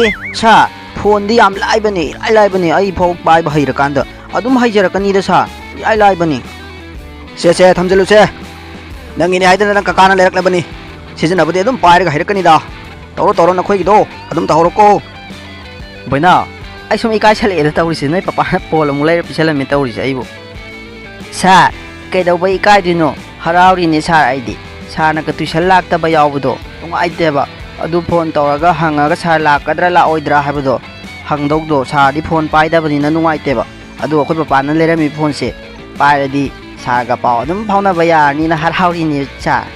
ꯑꯦ, ꯁꯥꯔ, ꯐꯣꯟꯗꯤ ꯌꯥꯝ ꯂꯥꯏꯕꯅꯦ, ꯏꯂꯥꯏ ꯂꯥꯏꯕꯅꯦ, ꯑꯩ ꯐꯥꯎ ꯄꯥꯏꯕ ꯍꯩꯔꯀꯥꯟꯗ ꯑꯗꯨꯝ ꯍꯩꯖꯔꯛꯀꯅꯤꯗ ꯁꯥꯔ, ꯏꯂꯥꯏ ꯂꯥꯏꯕꯅꯤ꯫ ꯁꯦ, ꯁꯦ, ꯊꯝꯖꯜꯂꯨꯁꯦ꯫ ꯅꯪꯒꯤꯅꯦ ꯍꯥꯏꯗꯅ ꯅꯪ ꯀꯀꯥꯅ ꯂꯩꯔꯛꯂꯕꯅꯤ꯫ ꯁꯤꯖꯤꯟꯅꯕꯗꯤ ꯑꯗꯨꯝ ꯄꯥꯏꯔꯒ ꯍꯩꯔꯛꯀꯅꯤꯗ꯫ ꯇꯧꯔꯣ, ꯇꯧꯔꯣ, ꯅꯈꯣꯏꯒꯤꯗꯣ ꯑꯗꯨꯝ ꯇꯧꯍꯧꯔꯣꯀꯣ꯫ ꯕꯣꯏꯅꯥꯎ, ꯑꯩ ꯁꯨꯝ ꯏꯀꯥꯏꯁꯜꯂꯛꯑꯦꯗ ꯇꯧꯔꯤꯁꯦ, ꯅꯣꯏ ꯄꯄꯥꯅ ꯐꯣꯟ ꯑꯃꯨꯛ ꯂꯩꯔ ꯄꯤꯁꯜꯂꯝꯃꯦ ꯇꯧꯔꯤꯁꯦ ꯑꯩꯕꯨ꯫ ꯁꯥꯔ, ꯀꯩꯗꯧꯕꯩ ꯏꯀꯥꯏꯗꯣꯏꯅꯣ? ꯍꯔꯥꯎꯔꯤꯅꯦ ꯁꯥꯔ ꯑꯩꯗꯤ꯫ ꯁꯥꯔꯅꯒ ꯇꯨꯏꯁꯟ ꯂꯥꯛꯇꯕ ꯌꯥꯎꯕꯗꯣ ꯅꯨꯡꯉꯥꯏꯇꯦꯕ꯫ ꯑꯗꯨ ꯐꯣꯟ ꯇꯧꯔꯒ ꯍꯪꯉꯒ ꯁꯥꯔ ꯂꯥꯛꯀꯗ꯭ꯔꯥ ꯂꯥꯛꯑꯣꯏꯗ꯭ꯔꯥ ꯍꯥꯏꯕꯗꯣ ꯍꯪꯗꯧꯗꯣ, ꯁꯥꯔꯗꯤ ꯐꯣꯟ ꯄꯥꯏꯗꯕꯅꯤꯅ ꯅꯨꯡꯉꯥꯏꯇꯦꯕ꯫ ꯑꯗꯣ ꯑꯩꯈꯣꯏ ꯄꯄꯥꯅ ꯂꯩꯔꯝꯃꯤ ꯐꯣꯟꯁꯦ ꯄꯥꯏꯔꯗꯤ ꯁꯥꯔꯒ ꯄꯥꯎ ꯑꯗꯨꯝ ꯐꯥꯎꯅꯕ ꯌꯥꯔꯅꯤꯅ ꯍꯔꯥꯎꯔꯤꯅꯦ ꯁꯥꯔ꯫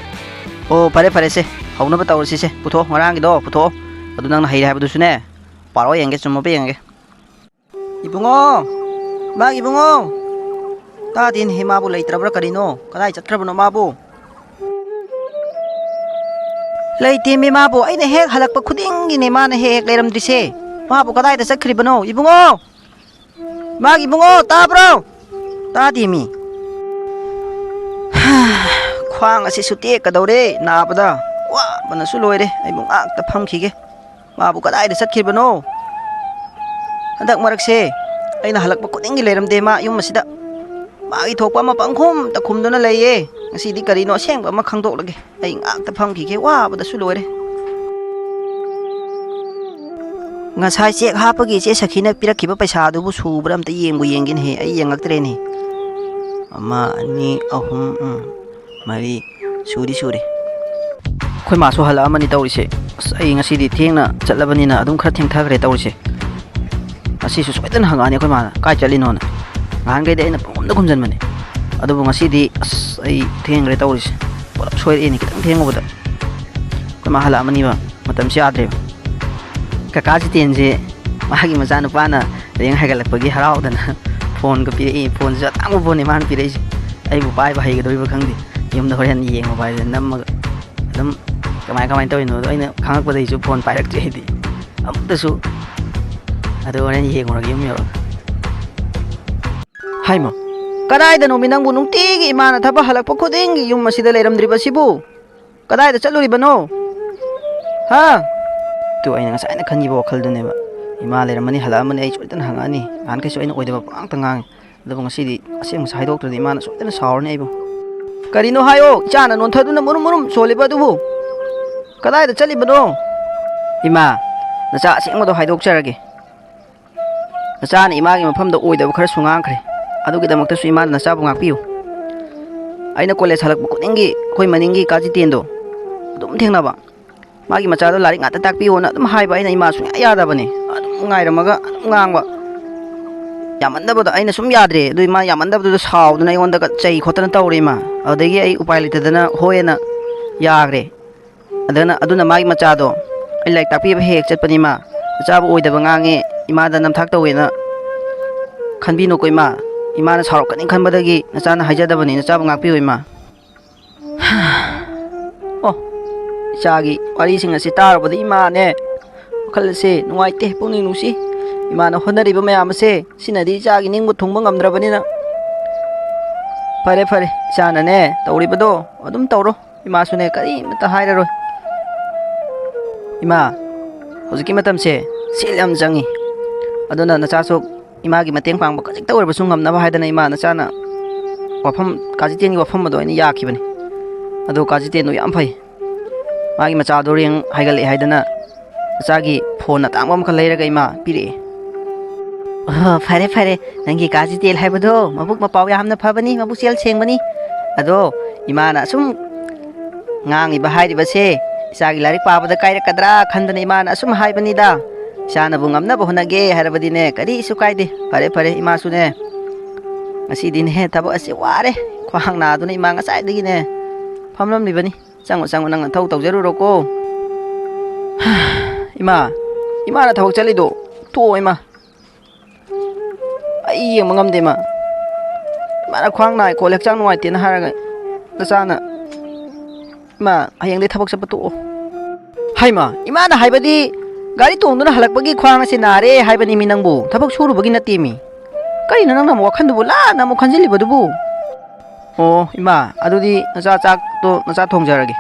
ꯑꯣ, ꯐꯔꯦ, ꯐꯔꯦ, ꯁꯦ, ꯍꯧꯅꯕ ꯇꯧꯔꯁꯤꯁꯦ꯫ ꯄꯨꯊꯣꯛꯑꯣ, ꯉꯔꯥꯡꯒꯤꯗꯣ ꯄꯨꯊꯣꯛꯑꯣ꯫ ꯑꯗꯨ ꯅꯪꯅ ꯍꯩꯔꯦ ꯍꯥꯏꯕꯗꯨꯁꯨꯅꯦ, ꯄꯥꯔꯛꯑꯣ ꯌꯦꯡꯒꯦ, ꯆꯨꯝꯃꯕ ꯌꯦꯡꯒꯦ꯫ ꯏꯕꯨꯡꯉꯣ! ꯏꯃꯥ ꯏꯕꯨꯡꯉꯣ! ꯇꯥꯗꯦꯅꯦꯍꯦ, ꯃꯥꯕꯨ ꯂꯩꯇ꯭ꯔꯕ꯭ꯔꯥ ꯀꯔꯤꯅꯣ? ꯀꯗꯥꯏ ꯆꯠꯈ꯭ꯔꯕꯅꯣ ꯃꯥꯕꯨ? ꯂꯩꯇꯦꯃꯤ ꯃꯥꯕꯨ, ꯑꯩꯅ ꯍꯦꯛ ꯍꯜꯂꯛꯄ ꯈꯨꯗꯤꯡꯒꯤꯅꯦ ꯃꯥꯅ ꯍꯦꯛ ꯍꯦꯛ ꯂꯩꯔꯝꯗ꯭ꯔꯤꯁꯦ꯫ ꯃꯥꯕꯨ ꯀꯗꯥꯏꯗ ꯆꯠꯈ꯭ꯔꯤꯕꯅꯣ? ꯏꯕꯨꯡꯉꯣ! ꯃꯥꯒꯤ ꯏꯕꯨꯡꯉꯣ, ꯇꯥꯕ꯭ꯔꯣ? ꯇꯥꯗꯦꯃꯤ꯫ ꯈ꯭ꯋꯥꯡ ꯑꯁꯤꯁꯨ ꯇꯦꯛꯀꯗꯧꯔꯦ ꯅꯥꯕꯗ꯫ ꯋꯥꯕꯅꯁꯨ ꯂꯣꯏꯔꯦ꯫ ꯑꯩꯕꯨ ꯉꯥꯛꯇ ꯐꯝꯈꯤꯒꯦ꯫ ꯃꯥꯕꯨ ꯀꯗꯥꯏꯗ ꯆꯠꯈꯤꯕꯅꯣ? ꯍꯟꯗꯛ ꯃꯔꯛꯁꯦ ꯑꯩꯅ ꯍꯜꯂꯛꯄ ꯈꯨꯗꯤꯡꯒꯤ ꯂꯩꯔꯝꯗꯦ ꯃꯥ ꯌꯨꯝ ꯑꯁꯤꯗ꯫ ꯃꯥꯒꯤ ꯊꯣꯛꯄ ꯑꯃ ꯄꯪꯈꯨꯝꯗ ꯈꯨꯝꯗꯨꯅ ꯂꯩꯌꯦ꯫ ꯉꯁꯤꯗꯤ ꯀꯔꯤꯅꯣ ꯑꯁꯦꯡꯕ ꯑꯃ ꯈꯪꯗꯣꯛꯂꯒꯦ꯫ ꯑꯩ ꯉꯥꯛꯇ ꯐꯝꯈꯤꯒꯦ, ꯋꯥꯕꯗꯁꯨ ꯂꯣꯏꯔꯦ꯫ ꯉꯁꯥꯏ ꯆꯦꯛ ꯍꯥꯞꯄꯒꯤ ꯏꯆꯦ ꯁꯈꯤꯅ ꯄꯤꯔꯛꯈꯤꯕ ꯄꯩꯁꯥꯗꯨꯕꯨ ꯁꯨꯕ꯭ꯔꯥ ꯑꯝꯇ ꯌꯦꯡꯕꯨ ꯌꯦꯡꯒꯦꯅꯦꯍꯦ꯫ ꯑꯩ ꯌꯦꯡꯉꯛꯇ꯭ꯔꯦꯅꯦ꯫ ꯑꯃ, ꯑꯅꯤ, ꯑꯍꯨꯝ, ꯎꯝ, ꯃꯔꯤ꯫ ꯁꯨꯗꯤ ꯁꯨꯔꯦ꯫ ꯑꯩꯈꯣꯏ ꯃꯥꯁꯨ ꯍꯜꯂꯛꯑꯃꯅꯤ ꯇꯧꯔꯤꯁꯦ꯫ ꯑꯁ, ꯑꯩ ꯉꯁꯤꯗꯤ ꯊꯦꯡꯅ ꯆꯠꯂꯕꯅꯤꯅ ꯑꯗꯨꯝ ꯈꯔ ꯊꯦꯡꯊꯈ꯭ꯔꯦ ꯇꯧꯔꯤꯁꯦ꯫ ꯉꯁꯤꯁꯨ ꯁꯣꯏꯗꯅ ꯍꯪꯉꯛꯑꯅꯤ ꯑꯩꯈꯣꯏ ꯃꯥꯅ, "ꯀꯥꯏ ꯆꯠꯂꯤꯅꯣꯅ?" ꯅꯍꯥꯟꯈꯩꯗꯤ ꯑꯩꯅ ꯄꯪꯈꯨꯝꯗ ꯈꯨꯝꯖꯟꯕꯅꯦ꯫ ꯑꯗꯨꯕꯨ ꯉꯁꯤꯗꯤ, ꯑꯁ, ꯑꯩ ꯊꯦꯡꯈ꯭ꯔꯦ ꯇꯧꯔꯤꯁꯦ꯫ ꯄꯨꯂꯞ ꯁꯣꯏꯔꯛꯑꯦꯅꯦ ꯈꯤꯇꯪ ꯊꯦꯡꯉꯨꯕꯗ꯫ ꯑꯩꯈꯣꯏ ꯃꯥ ꯍꯜꯂꯛꯑꯃꯅꯤꯕ, ꯃꯇꯝꯁꯦ ꯌꯥꯗ꯭ꯔꯦꯕ꯫ ꯀꯀꯥ ꯖꯤꯇꯦꯟꯁꯦ ꯃꯥꯒꯤ ꯃꯆꯥꯅꯨꯄꯥꯅ ꯔꯦꯡ ꯍꯥꯏꯒꯠꯂꯛꯄꯒꯤ ꯍꯔꯥꯎꯗꯅ ꯐꯣꯟꯒ ꯄꯤꯔꯛꯏ꯫ ꯐꯣꯟꯁꯤꯁꯨ ꯑꯇꯥꯡꯕ ꯐꯣꯟꯅꯤ ꯃꯥꯅ ꯄꯤꯔꯛꯏꯁꯦ꯫ ꯑꯩꯕꯨ ꯄꯥꯏꯕ ꯍꯩꯒꯗꯧꯔꯤꯕ ꯈꯪꯗꯦ꯫ ꯌꯨꯝꯗ ꯍꯣꯔꯦꯟ ꯌꯦꯡꯉꯨꯕ ꯍꯥꯏꯗꯅ ꯅꯝꯃꯒ ꯑꯗꯨꯝ ꯀꯃꯥꯏ ꯀꯃꯥꯏꯅ ꯇꯧꯔꯤꯅꯣꯗꯣ ꯑꯩꯅ ꯈꯪꯉꯛꯄꯗꯩꯁꯨ ꯐꯣꯟ ꯄꯥꯏꯔꯛꯇ꯭ꯔꯦ ꯑꯩꯗꯤ ꯑꯃꯨꯛꯇꯁꯨ꯫ ꯑꯗꯨ ꯍꯣꯔꯦꯟ ꯌꯦꯡꯉꯨꯔꯒꯦ ꯌꯨꯝ ꯌꯧꯔꯒ꯫ ꯍꯥꯏꯃ, ꯀꯗꯥꯏꯗꯅꯣꯃꯤ ꯅꯪꯕꯨ ꯅꯨꯡꯇꯤꯒꯤ ꯏꯃꯥꯅ ꯊꯕꯛ ꯍꯜꯂꯛꯄ ꯈꯨꯗꯤꯡꯒꯤ ꯌꯨꯝ ꯑꯁꯤꯗ ꯂꯩꯔꯝꯗ꯭ꯔꯤꯕꯁꯤꯕꯨ? ꯀꯗꯥꯏꯗ ꯆꯠꯂꯨꯔꯤꯕꯅꯣ? ꯍꯥ? ꯇꯨ ꯑꯩꯅ ꯉꯁꯥꯏꯅ ꯈꯟꯈꯤꯕ ꯋꯥꯈꯜꯗꯨꯅꯦꯕ꯫ ꯏꯃꯥ ꯂꯩꯔꯝꯃꯅꯤ, ꯍꯜꯂꯛꯑꯝꯃꯅꯤ, ꯑꯩ ꯁꯣꯏꯗꯅ ꯍꯪꯉꯛꯑꯅꯤ꯫ ꯅꯍꯥꯟꯈꯩꯁꯨ ꯑꯩꯅ ꯑꯣꯏꯗꯕ ꯄꯉꯥꯡꯇ ꯉꯥꯡꯉꯤ꯫ ꯑꯗꯨꯕꯨ ꯉꯁꯤꯗꯤ ꯑꯁꯦꯡꯕꯁꯦ ꯍꯥꯏꯗꯣꯛꯇ꯭ꯔꯗꯤ ꯏꯃꯥꯅ ꯁꯣꯏꯗꯅ ꯁꯥꯎꯔꯅꯤ ꯑꯩꯕꯨ꯫ ꯀꯔꯤꯅꯣ ꯍꯥꯏꯌꯣ, ꯏꯆꯥꯅ ꯅꯣꯟꯊꯗꯨꯅ ꯃꯨꯔꯨꯝ ꯃꯨꯔꯨꯝ ꯁꯣꯜꯂꯤꯕ ꯑꯗꯨꯕꯨ? ꯀꯗꯥꯏꯗ ꯆꯠꯂꯤꯕꯅꯣ? ꯏꯃꯥ, ꯅꯆꯥ ꯑꯁꯦꯡꯕꯗꯣ ꯍꯥꯏꯗꯣꯛꯆꯔꯒꯦ꯫ ꯅꯆꯥꯅ ꯏꯃꯥꯒꯤ ꯃꯐꯝꯗ ꯑꯣꯏꯗꯕ ꯈꯔꯁꯨ ꯉꯥꯡꯈ꯭ꯔꯦ꯫ ꯑꯗꯨꯒꯤꯗꯃꯛꯇꯁꯨ ꯏꯃꯥꯅ ꯅꯆꯥꯕꯨ ꯉꯥꯛꯄꯤꯌꯨ꯫ ꯑꯩꯅ ꯀꯣꯂꯦꯖ ꯍꯜꯂꯛꯄ ꯈꯨꯗꯤꯡꯒꯤ ꯑꯩꯈꯣꯏ ꯃꯅꯤꯡꯒꯤ ꯀꯥ ꯖꯤꯇꯦꯟꯗꯣ ꯑꯗꯨꯝ ꯊꯦꯡꯅꯕ꯫ ꯃꯥꯒꯤ ꯃꯆꯥꯗꯣ ꯂꯥꯏꯔꯤꯛ ꯉꯥꯛꯇ ꯇꯥꯛꯄꯤꯌꯣꯅ ꯑꯗꯨꯝ ꯍꯥꯏꯕ ꯑꯩꯅ, ꯏꯃꯥ ꯁꯨꯡꯌꯥ ꯌꯥꯗꯕꯅꯦ꯫ ꯑꯗꯨꯝ ꯉꯥꯏꯔꯝꯃꯒ ꯑꯗꯨꯝ ꯉꯥꯡꯕ꯫ ꯌꯥꯝꯃꯟꯗꯕꯗꯣ ꯑꯩꯅ ꯁꯨꯝ ꯌꯥꯗ꯭ꯔꯦ꯫ ꯑꯗꯨ ꯏꯃꯥ ꯌꯥꯝꯃꯟꯗꯕꯗꯨꯗ ꯁꯥꯎꯗꯅ ꯑꯩꯉꯣꯟꯗꯒ ꯆꯩ ꯈꯣꯠꯇꯅ ꯇꯧꯔꯦ ꯏꯃꯥ꯫ ꯑꯗꯨꯗꯒꯤ ꯑꯩ ꯎꯄꯥꯏ ꯂꯩꯇꯗꯅ ꯍꯣꯏꯅ ꯌꯥꯈ꯭ꯔꯦ꯫ ꯑꯗꯨꯅ, ꯑꯗꯨꯅ ꯃꯥꯒꯤ ꯃꯆꯥꯗꯣ ꯑꯩ ꯂꯥꯏꯔꯤꯛ ꯇꯥꯛꯄꯤꯕ ꯍꯦꯛ ꯍꯦꯛ ꯆꯠꯄꯅꯤ ꯏꯃꯥ꯫ ꯃꯆꯥꯕꯨ ꯑꯣꯏꯗꯕ ꯉꯥꯡꯉꯦ, ꯏꯃꯥꯗ ꯅꯝꯊꯥꯛ ꯇꯧꯋꯦꯅ ꯈꯟꯕꯤꯅꯨꯀꯣ ꯏꯃꯥ꯫ ꯏꯃꯥꯅ ꯁꯥꯎꯔꯛꯀꯅꯤ ꯈꯟꯕꯗꯒꯤ ꯅꯆꯥꯅ ꯍꯥꯏꯖꯗꯕꯅꯤ꯫ ꯅꯆꯥꯕꯨ ꯉꯥꯛꯄꯤꯌꯨ, ꯏꯃꯥ꯫ ꯑꯣ, ꯏꯆꯥꯒꯤ ꯋꯥꯔꯤꯁꯤꯡ ꯑꯁꯤ ꯇꯥꯔꯨꯕꯗ ꯏꯃꯥꯅꯦ, ꯋꯥꯈꯜ ꯑꯁꯦ ꯅꯨꯡꯉꯥꯏꯇꯦ, ꯄꯨꯛꯅꯤꯡ ꯅꯨꯡꯁꯤ꯫ ꯏꯃꯥꯅ ꯍꯣꯠꯅꯔꯤꯕ ꯃꯌꯥꯝ ꯑꯁꯦ ꯁꯤꯅꯗꯤ ꯏꯆꯥꯒꯤ ꯅꯤꯡꯕ ꯊꯨꯡꯕ ꯉꯝꯗ꯭ꯔꯕꯅꯤꯅ꯫ ꯐꯔꯦ, ꯐꯔꯦ, ꯏꯆꯥꯅꯅꯦ ꯇꯧꯔꯤꯕꯗꯣ ꯑꯗꯨꯝ ꯇꯧꯔꯣ꯫ ꯏꯃꯥꯁꯨꯅꯦ ꯀꯔꯤꯃꯇ ꯍꯥꯏꯔꯔꯣꯏ꯫ ꯏꯃꯥ, ꯍꯧꯖꯤꯛꯀꯤ ꯃꯇꯝꯁꯦ ꯁꯦꯜ ꯌꯥꯝ ꯆꯪꯉꯤ꯫ ꯑꯗꯨꯅ ꯅꯆꯥꯁꯨ ꯏꯃꯥꯒꯤ ꯃꯇꯦꯡ ꯄꯥꯡꯕ ꯈꯖꯤꯛꯇ ꯑꯣꯏꯔꯕꯁꯨ ꯉꯝꯅꯕ ꯍꯥꯏꯗꯅ ꯏꯃꯥ ꯅꯆꯥꯅ ꯋꯥꯐꯝ, ꯀꯥ ꯖꯤꯇꯦꯟꯒꯤ ꯋꯥꯐꯝ ꯑꯗꯣ ꯑꯩꯅ ꯌꯥꯈꯤꯕꯅꯤ꯫ ꯑꯗꯣ ꯀꯥ ꯖꯤꯇꯦꯟꯗꯣ ꯌꯥꯝ ꯐꯩ꯫ ꯃꯥꯒꯤ ꯃꯆꯥꯗꯣ ꯔꯦꯡ ꯍꯥꯏꯒꯠꯂꯛꯑꯦ ꯍꯥꯏꯗꯅ ꯃꯆꯥꯒꯤ ꯐꯣꯟ ꯑꯇꯥꯡꯕ ꯑꯃꯈꯛ ꯂꯩꯔꯒ ꯏꯃꯥ ꯄꯤꯔꯛꯑꯦ꯫ ꯑꯣ, ꯐꯔꯦ, ꯐꯔꯦ꯫ ꯅꯪꯒꯤ ꯀꯥ ꯖꯤꯇꯦꯟ ꯍꯥꯏꯕꯗꯣ ꯃꯕꯨꯛ ꯃꯄꯥꯎ ꯌꯥꯝꯅ ꯐꯕꯅꯤ, ꯃꯕꯨꯛꯆꯦꯜ ꯁꯦꯡꯕꯅꯤ꯫ ꯑꯗꯣ ꯏꯃꯥꯅ ꯑꯁꯨꯝ ꯉꯥꯡꯉꯤꯕ ꯍꯥꯏꯔꯤꯕꯁꯦ ꯏꯆꯥꯒꯤ ꯂꯥꯏꯔꯤꯛ ꯄꯥꯕꯗ ꯀꯥꯏꯔꯛꯀꯗ꯭ꯔꯥ ꯈꯟꯗꯅ ꯏꯃꯥꯅ ꯑꯁꯨꯝ ꯍꯥꯏꯕꯅꯤꯗ꯫ ꯏꯆꯥꯅꯕꯨ ꯉꯝꯅꯕ ꯍꯣꯠꯅꯒꯦ ꯍꯥꯏꯔꯕꯗꯤꯅꯦ, ꯀꯔꯤꯁꯨ ꯀꯥꯏꯗꯦ꯫ ꯐꯔꯦ, ꯐꯔꯦ, ꯏꯃꯥꯁꯨꯅꯦ ꯉꯁꯤꯗꯤꯅꯦ ꯊꯕꯛ ꯑꯁꯤ ꯋꯥꯔꯦ꯫ ꯈ꯭ꯋꯥꯡ ꯅꯥꯗꯨꯅ ꯏꯃꯥ ꯉꯁꯥꯏꯗꯒꯤꯅꯦ ꯐꯝꯂꯝꯂꯤꯕꯅꯤ꯫ ꯆꯪꯉꯣ, ꯆꯪꯉꯣ, ꯅꯪ ꯅꯊꯧ ꯇꯧꯖꯔꯨꯔꯣꯀꯣ꯫ ꯏꯃꯥ, ꯏꯃꯥꯅ ꯊꯕꯛ ꯆꯠꯂꯤꯗꯣ ꯇꯣꯛꯑꯣ, ꯏꯃꯥ꯫ ꯑꯩ ꯌꯦꯡꯕ ꯉꯝꯗꯦ, ꯏꯃꯥ꯫ ꯏꯃꯥꯅ ꯈ꯭ꯋꯥꯡ ꯅꯥꯏ ꯈꯣꯠꯂꯦ, ꯍꯛꯆꯥꯡ ꯅꯨꯡꯉꯥꯏꯇꯦꯅ ꯍꯥꯏꯔꯒ ꯅꯆꯥꯅ, ꯏꯃꯥ, ꯍꯌꯦꯡꯗꯩ ꯊꯕꯛ ꯆꯠꯄ ꯇꯣꯛꯑꯣ꯫ ꯍꯩꯃꯥ, ꯏꯃꯥꯅ ꯍꯥꯏꯕꯗꯤ ꯒꯥꯔꯤ ꯇꯣꯡꯗꯨꯅ ꯍꯜꯂꯛꯄꯒꯤ ꯈ꯭ꯋꯥꯡ ꯑꯁꯤ ꯅꯥꯔꯦ ꯍꯥꯏꯕꯅꯤ ꯃꯤ, ꯅꯪꯕꯨ ꯊꯕꯛ ꯁꯨꯔꯨꯕꯒꯤ ꯅꯠꯇꯦ ꯃꯤ꯫ ꯀꯔꯤꯅꯣ ꯅꯪꯅ ꯑꯃꯨꯛ ꯋꯥꯈꯟꯗꯨꯕꯨ ꯂꯥꯟꯅ ꯑꯃꯨꯛ ꯈꯟꯖꯤꯜꯂꯤꯕꯗꯨꯕꯨ? ꯑꯣ, ꯏꯃꯥ, ꯑꯗꯨꯗꯤ ꯅꯆꯥ ꯆꯥꯛꯇꯣ ꯅꯆꯥ ꯊꯣꯡꯖꯔꯒꯦ꯫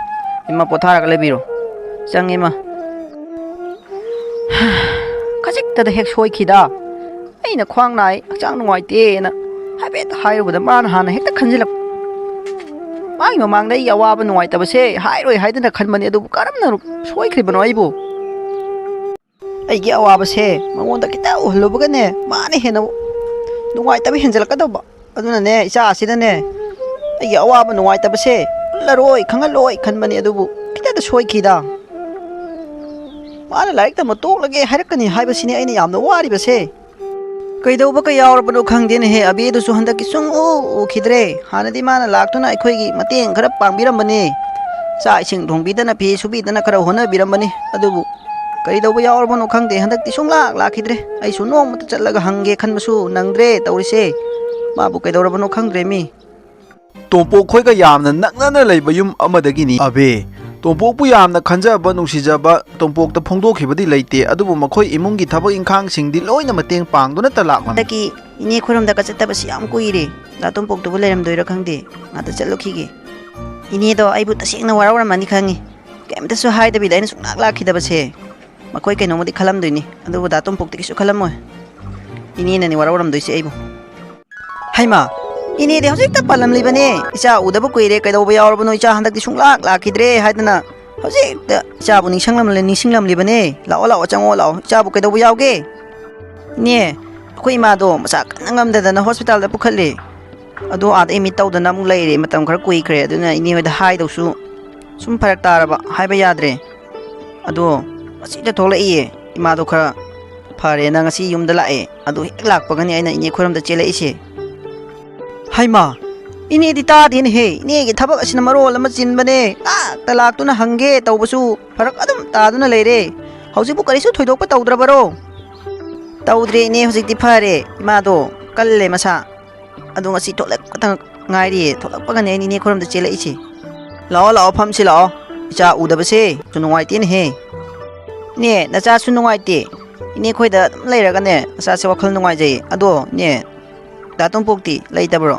ꯏꯃꯥ, ꯄꯣꯊꯥꯔꯒ ꯂꯩꯕꯤꯔꯣ꯫ ꯆꯪꯉꯦ, ꯏꯃꯥ꯫ ꯈꯖꯤꯛꯇꯗ ꯍꯦꯛ ꯁꯣꯏꯈꯤꯗ꯫ ꯑꯩꯅ ꯈ꯭ꯋꯥꯡ ꯅꯥꯏ, ꯍꯛꯆꯥꯡ ꯅꯨꯡꯉꯥꯏꯇꯦꯅ ꯍꯥꯏꯐꯦꯠ ꯍꯥꯏꯔꯨꯕꯗ ꯃꯥꯅ ꯍꯥꯟꯅ ꯍꯦꯛꯇ ꯈꯟꯖꯤꯜꯂꯛꯄ꯫ ꯃꯥꯒꯤ ꯃꯃꯥꯡꯗ ꯑꯩꯒꯤ ꯑꯋꯥꯕ ꯅꯨꯡꯉꯥꯏꯇꯕꯁꯦ ꯍꯥꯏꯔꯣꯏ ꯍꯥꯏꯗꯅ ꯈꯟꯕꯅꯦ, ꯑꯗꯨꯕꯨ ꯀꯔꯝꯅ ꯁꯣꯏꯈ꯭ꯔꯤꯕꯅꯣ ꯑꯩꯕꯨ? ꯑꯩꯒꯤ ꯑꯋꯥꯕꯁꯦ ꯃꯉꯣꯟꯗ ꯈꯤꯇ ꯎꯍꯜꯂꯨꯕꯒꯅꯦ, ꯃꯥꯅ ꯍꯦꯟꯅ ꯅꯨꯡꯉꯥꯏꯇꯕ ꯍꯦꯟꯖꯜꯂꯛꯀꯗꯧꯕ꯫ ꯑꯗꯨꯅꯅꯦ, ꯏꯆꯥ ꯑꯁꯤꯗꯅꯦ, ꯑꯩꯒꯤ ꯑꯋꯥꯕ ꯅꯨꯡꯉꯥꯏꯇꯕꯁꯦ ꯎꯠꯂꯔꯣꯏ, ꯈꯪꯍꯜꯂꯣꯏ ꯈꯟꯕꯅꯦ, ꯑꯗꯨꯕꯨ ꯈꯤꯇꯗ ꯁꯣꯏꯈꯤꯗ꯫ ꯃꯥꯅ ꯂꯥꯏꯔꯤꯛ ꯇꯝꯕ ꯇꯣꯛꯂꯒꯦ ꯍꯥꯏꯔꯛꯀꯅꯤ ꯍꯥꯏꯕꯁꯤꯅꯦ ꯑꯩꯅ ꯌꯥꯝꯅ ꯋꯥꯔꯤꯕꯁꯦ꯫ ꯀꯩꯗꯧꯕꯒ ꯌꯥꯎꯔꯕꯅꯣ ꯈꯪꯗꯦꯅꯦꯍꯦ, ꯑꯕꯦꯗꯨꯁꯨ ꯍꯟꯗꯛꯀꯤ ꯁꯨꯡꯎ ꯎꯈꯤꯗ꯭ꯔꯦ꯫ ꯍꯥꯟꯅꯗꯤ ꯃꯥꯅ ꯂꯥꯛꯇꯨꯅ ꯑꯩꯈꯣꯏꯒꯤ ꯃꯇꯦꯡ ꯈꯔ ꯄꯥꯡꯕꯤꯔꯝꯕꯅꯤ꯫ ꯆꯥꯛ ꯏꯁꯤꯡ ꯊꯣꯡꯕꯤꯗꯅ, ꯐꯤ ꯁꯨꯕꯤꯗꯅ ꯈꯔ ꯍꯣꯠꯅꯕꯤꯔꯝꯕꯅꯤ꯫ ꯑꯗꯨꯕꯨ ꯀꯔꯤ ꯇꯧꯕ ꯌꯥꯎꯔꯕꯅꯣ ꯈꯪꯗꯦ, ꯍꯟꯗꯛꯇꯤ ꯁꯨꯡꯂꯥꯛ ꯂꯥꯛꯈꯤꯗ꯭ꯔꯦ꯫ ꯑꯩꯁꯨ ꯅꯣꯡꯃꯇ ꯆꯠꯂꯒ ꯍꯪꯒꯦ ꯈꯟꯕꯁꯨ ꯅꯪꯗ꯭ꯔꯦ ꯇꯧꯔꯤꯁꯦ꯫ ꯃꯥꯕꯨ ꯀꯩꯗꯧꯔꯕꯅꯣ ꯈꯪꯗ꯭ꯔꯦ ꯃꯤ꯫ ꯇꯣꯝꯄꯣꯛ ꯈꯣꯏꯒ ꯌꯥꯝꯅ ꯅꯛꯅꯅ ꯂꯩꯕ ꯌꯨꯝ ꯑꯃꯗꯒꯤꯅꯤ꯫ ꯑꯕꯦ, ꯇꯣꯝꯄꯣꯛꯄꯨ ꯌꯥꯝꯅ ꯈꯟꯖꯕ, ꯅꯨꯡꯁꯤꯖꯕ ꯇꯣꯝꯄꯣꯛꯇ ꯐꯣꯡꯗꯣꯛꯈꯤꯕꯗꯤ ꯂꯩꯇꯦ, ꯑꯗꯨꯕꯨ ꯃꯈꯣꯏ ꯏꯃꯨꯡꯒꯤ ꯊꯕꯛ ꯏꯪꯈꯥꯡꯁꯤꯡꯗꯤ ꯂꯣꯏꯅ ꯃꯇꯦꯡ ꯄꯥꯡꯗꯨꯅꯇ ꯂꯥꯛꯂꯝꯃꯤ꯫ ꯍꯟꯗꯛꯀꯤ ꯏꯅꯦ ꯈꯣꯏꯔꯣꯝꯗꯒ ꯆꯠꯇꯕꯁꯤ ꯌꯥꯝ ꯀꯨꯏꯔꯦ꯫ ꯗꯥ ꯇꯣꯝꯄꯣꯛꯇꯨꯕꯨ ꯂꯩꯔꯝꯗꯣꯏꯔꯥ ꯈꯪꯗꯦ꯫ ꯉꯥꯛꯇ ꯆꯠꯂꯨꯈꯤꯒꯦ꯫ ꯏꯅꯦꯗꯣ ꯑꯩꯕꯨ ꯇꯁꯦꯡꯅ ꯋꯥꯔꯧꯔꯝꯃꯅꯤ ꯈꯪꯉꯤ꯫ ꯀꯩꯝꯇꯁꯨ ꯍꯥꯏꯗꯕꯤꯗ ꯑꯩꯅ ꯁꯨꯡꯂꯥꯛ ꯂꯥꯛꯈꯤꯗꯕꯁꯦ꯫ ꯃꯈꯣꯏ ꯀꯩꯅꯣꯝꯃꯗꯤ ꯈꯜꯂꯝꯗꯣꯏꯅꯤ, ꯑꯗꯨꯕꯨ ꯗꯥ ꯇꯣꯝꯄꯣꯛꯇꯤ ꯀꯩꯁꯨ ꯈꯜꯂꯝꯃꯣꯏ꯫ ꯏꯅꯦꯅꯅꯤ ꯋꯥꯔꯧꯔꯝꯗꯣꯏꯁꯦ ꯑꯩꯕꯨ꯫ ꯍꯩꯃꯥ, ꯏꯅꯦꯗꯤ ꯍꯧꯖꯤꯛꯇ ꯄꯜꯂꯝꯂꯤꯕꯅꯦ, "ꯏꯆꯥ ꯎꯗꯕ ꯀꯨꯏꯔꯦ, ꯀꯩꯗꯧꯕ ꯌꯥꯎꯔꯕꯅꯣ, ꯏꯆꯥ ꯍꯟꯗꯛꯇꯤ ꯁꯨꯡꯂꯥꯛ ꯂꯥꯛꯈꯤꯗ꯭ꯔꯦ" ꯍꯥꯏꯗꯅ꯫ ꯍꯧꯖꯤꯛꯇ ꯏꯆꯥꯕꯨ ꯅꯤꯡꯁꯤꯡꯂꯝꯂ-, ꯅꯤꯡꯁꯤꯡꯂꯝꯂꯤꯕꯅꯦ꯫ "ꯂꯥꯛꯑꯣ, ꯂꯥꯛꯑꯣ, ꯆꯪꯉꯣ, ꯂꯥꯛꯑꯣ, ꯏꯆꯥꯕꯨ ꯀꯩꯗꯧꯕ ꯌꯥꯎꯒꯦ?" "ꯏꯅꯦ, ꯑꯩꯈꯣꯏ ꯏꯃꯥꯗꯣ ꯃꯁꯥ ꯀꯟꯅ ꯉꯝꯗꯗꯅ ꯍꯣꯁꯄꯤꯇꯥꯜꯗ ꯄꯨꯈꯠꯂꯦ꯫ ꯑꯗꯣ ꯑꯥꯗ ꯑꯦꯗꯃꯤꯠ ꯇꯧꯗꯅ ꯑꯃꯨꯛ ꯂꯩꯔꯦ, ꯃꯇꯝ ꯈꯔ ꯀꯨꯏꯈ꯭ꯔꯦ꯫ ꯑꯗꯨꯅ ꯏꯅꯦ ꯍꯣꯏꯗ ꯍꯥꯏꯗꯧꯁꯨ ꯁꯨꯝ ꯐꯔꯛ ꯇꯥꯔꯕ, ꯍꯥꯏꯕ ꯌꯥꯗ꯭ꯔꯦ꯫ ꯑꯗꯣ ꯉꯁꯤꯗ ꯊꯣꯛꯂꯛꯏꯌꯦ, ꯏꯃꯥꯗꯣ ꯈꯔ ꯐꯔꯦꯅ ꯉꯁꯤ ꯌꯨꯝꯗ ꯂꯥꯛꯑꯦ꯫ ꯑꯗꯨ ꯍꯦꯛ ꯂꯥꯛꯄꯒꯅꯤ ꯑꯩꯅ ꯏꯅꯦ ꯈꯣꯏꯔꯣꯝꯗ ꯆꯦꯜꯂꯛꯏꯁꯦ꯫" "ꯍꯩꯃꯥ, ꯏꯅꯦꯗꯤ ꯇꯥꯗꯦꯅꯦꯍꯦ꯫ ꯏꯅꯦꯒꯤ ꯊꯕꯛ ꯑꯁꯤꯅ ꯃꯔꯣꯜ ꯑꯃ ꯆꯤꯟꯕꯅꯦ꯫ ꯂꯥꯛꯇ ꯂꯥꯛꯇꯨꯅ ꯍꯪꯒꯦ ꯇꯧꯕꯁꯨ ꯐꯔꯛ ꯑꯗꯨꯝ ꯇꯥꯗꯨꯅ ꯂꯩꯔꯦ꯫ ꯍꯧꯖꯤꯛꯄꯨ ꯀꯔꯤꯁꯨ ꯊꯣꯏꯗꯣꯛꯄ ꯇꯧꯗ꯭ꯔꯕꯔꯣ?" "ꯇꯧꯗ꯭ꯔꯦ ꯏꯅꯦ, ꯍꯧꯖꯤꯛꯇꯤ ꯐꯔꯦ꯫ ꯏꯃꯥꯗꯣ ꯀꯜꯂꯦ ꯃꯁꯥ꯫ ꯑꯗꯣ ꯉꯁꯤ ꯊꯣꯛꯂꯛꯄꯇ ꯉꯥꯏꯔꯤꯌꯦ꯫ ꯊꯣꯛꯂꯛꯄꯒꯅꯦ ꯑꯩꯅ ꯏꯅꯦ ꯈꯣꯏꯔꯣꯝꯗ ꯆꯦꯜꯂꯛꯏꯁꯦ꯫" "ꯂꯥꯛꯑꯣ, ꯂꯥꯛꯑꯣ, ꯐꯝꯁꯤ ꯂꯥꯛꯑꯣ꯫ ꯏꯆꯥ ꯎꯗꯕꯁꯦ ꯁꯨ ꯅꯨꯡꯉꯥꯏꯇꯦꯅꯦꯍꯦ꯫" "ꯏꯅꯦ, ꯅꯆꯥꯁꯨ ꯅꯨꯡꯉꯥꯏꯇꯦ꯫ ꯏꯅꯦ ꯈꯣꯏꯗ ꯑꯗꯨꯝ ꯂꯩꯔꯒꯅꯦ ꯅꯆꯥꯁꯦ ꯋꯥꯈꯜ ꯅꯨꯡꯉꯥꯏꯖꯩ꯫ ꯑꯗꯣ ꯏꯅꯦ, ꯗꯥ ꯇꯣꯝꯄꯣꯛꯇꯤ ꯂꯩꯇꯕ꯭ꯔꯣ?"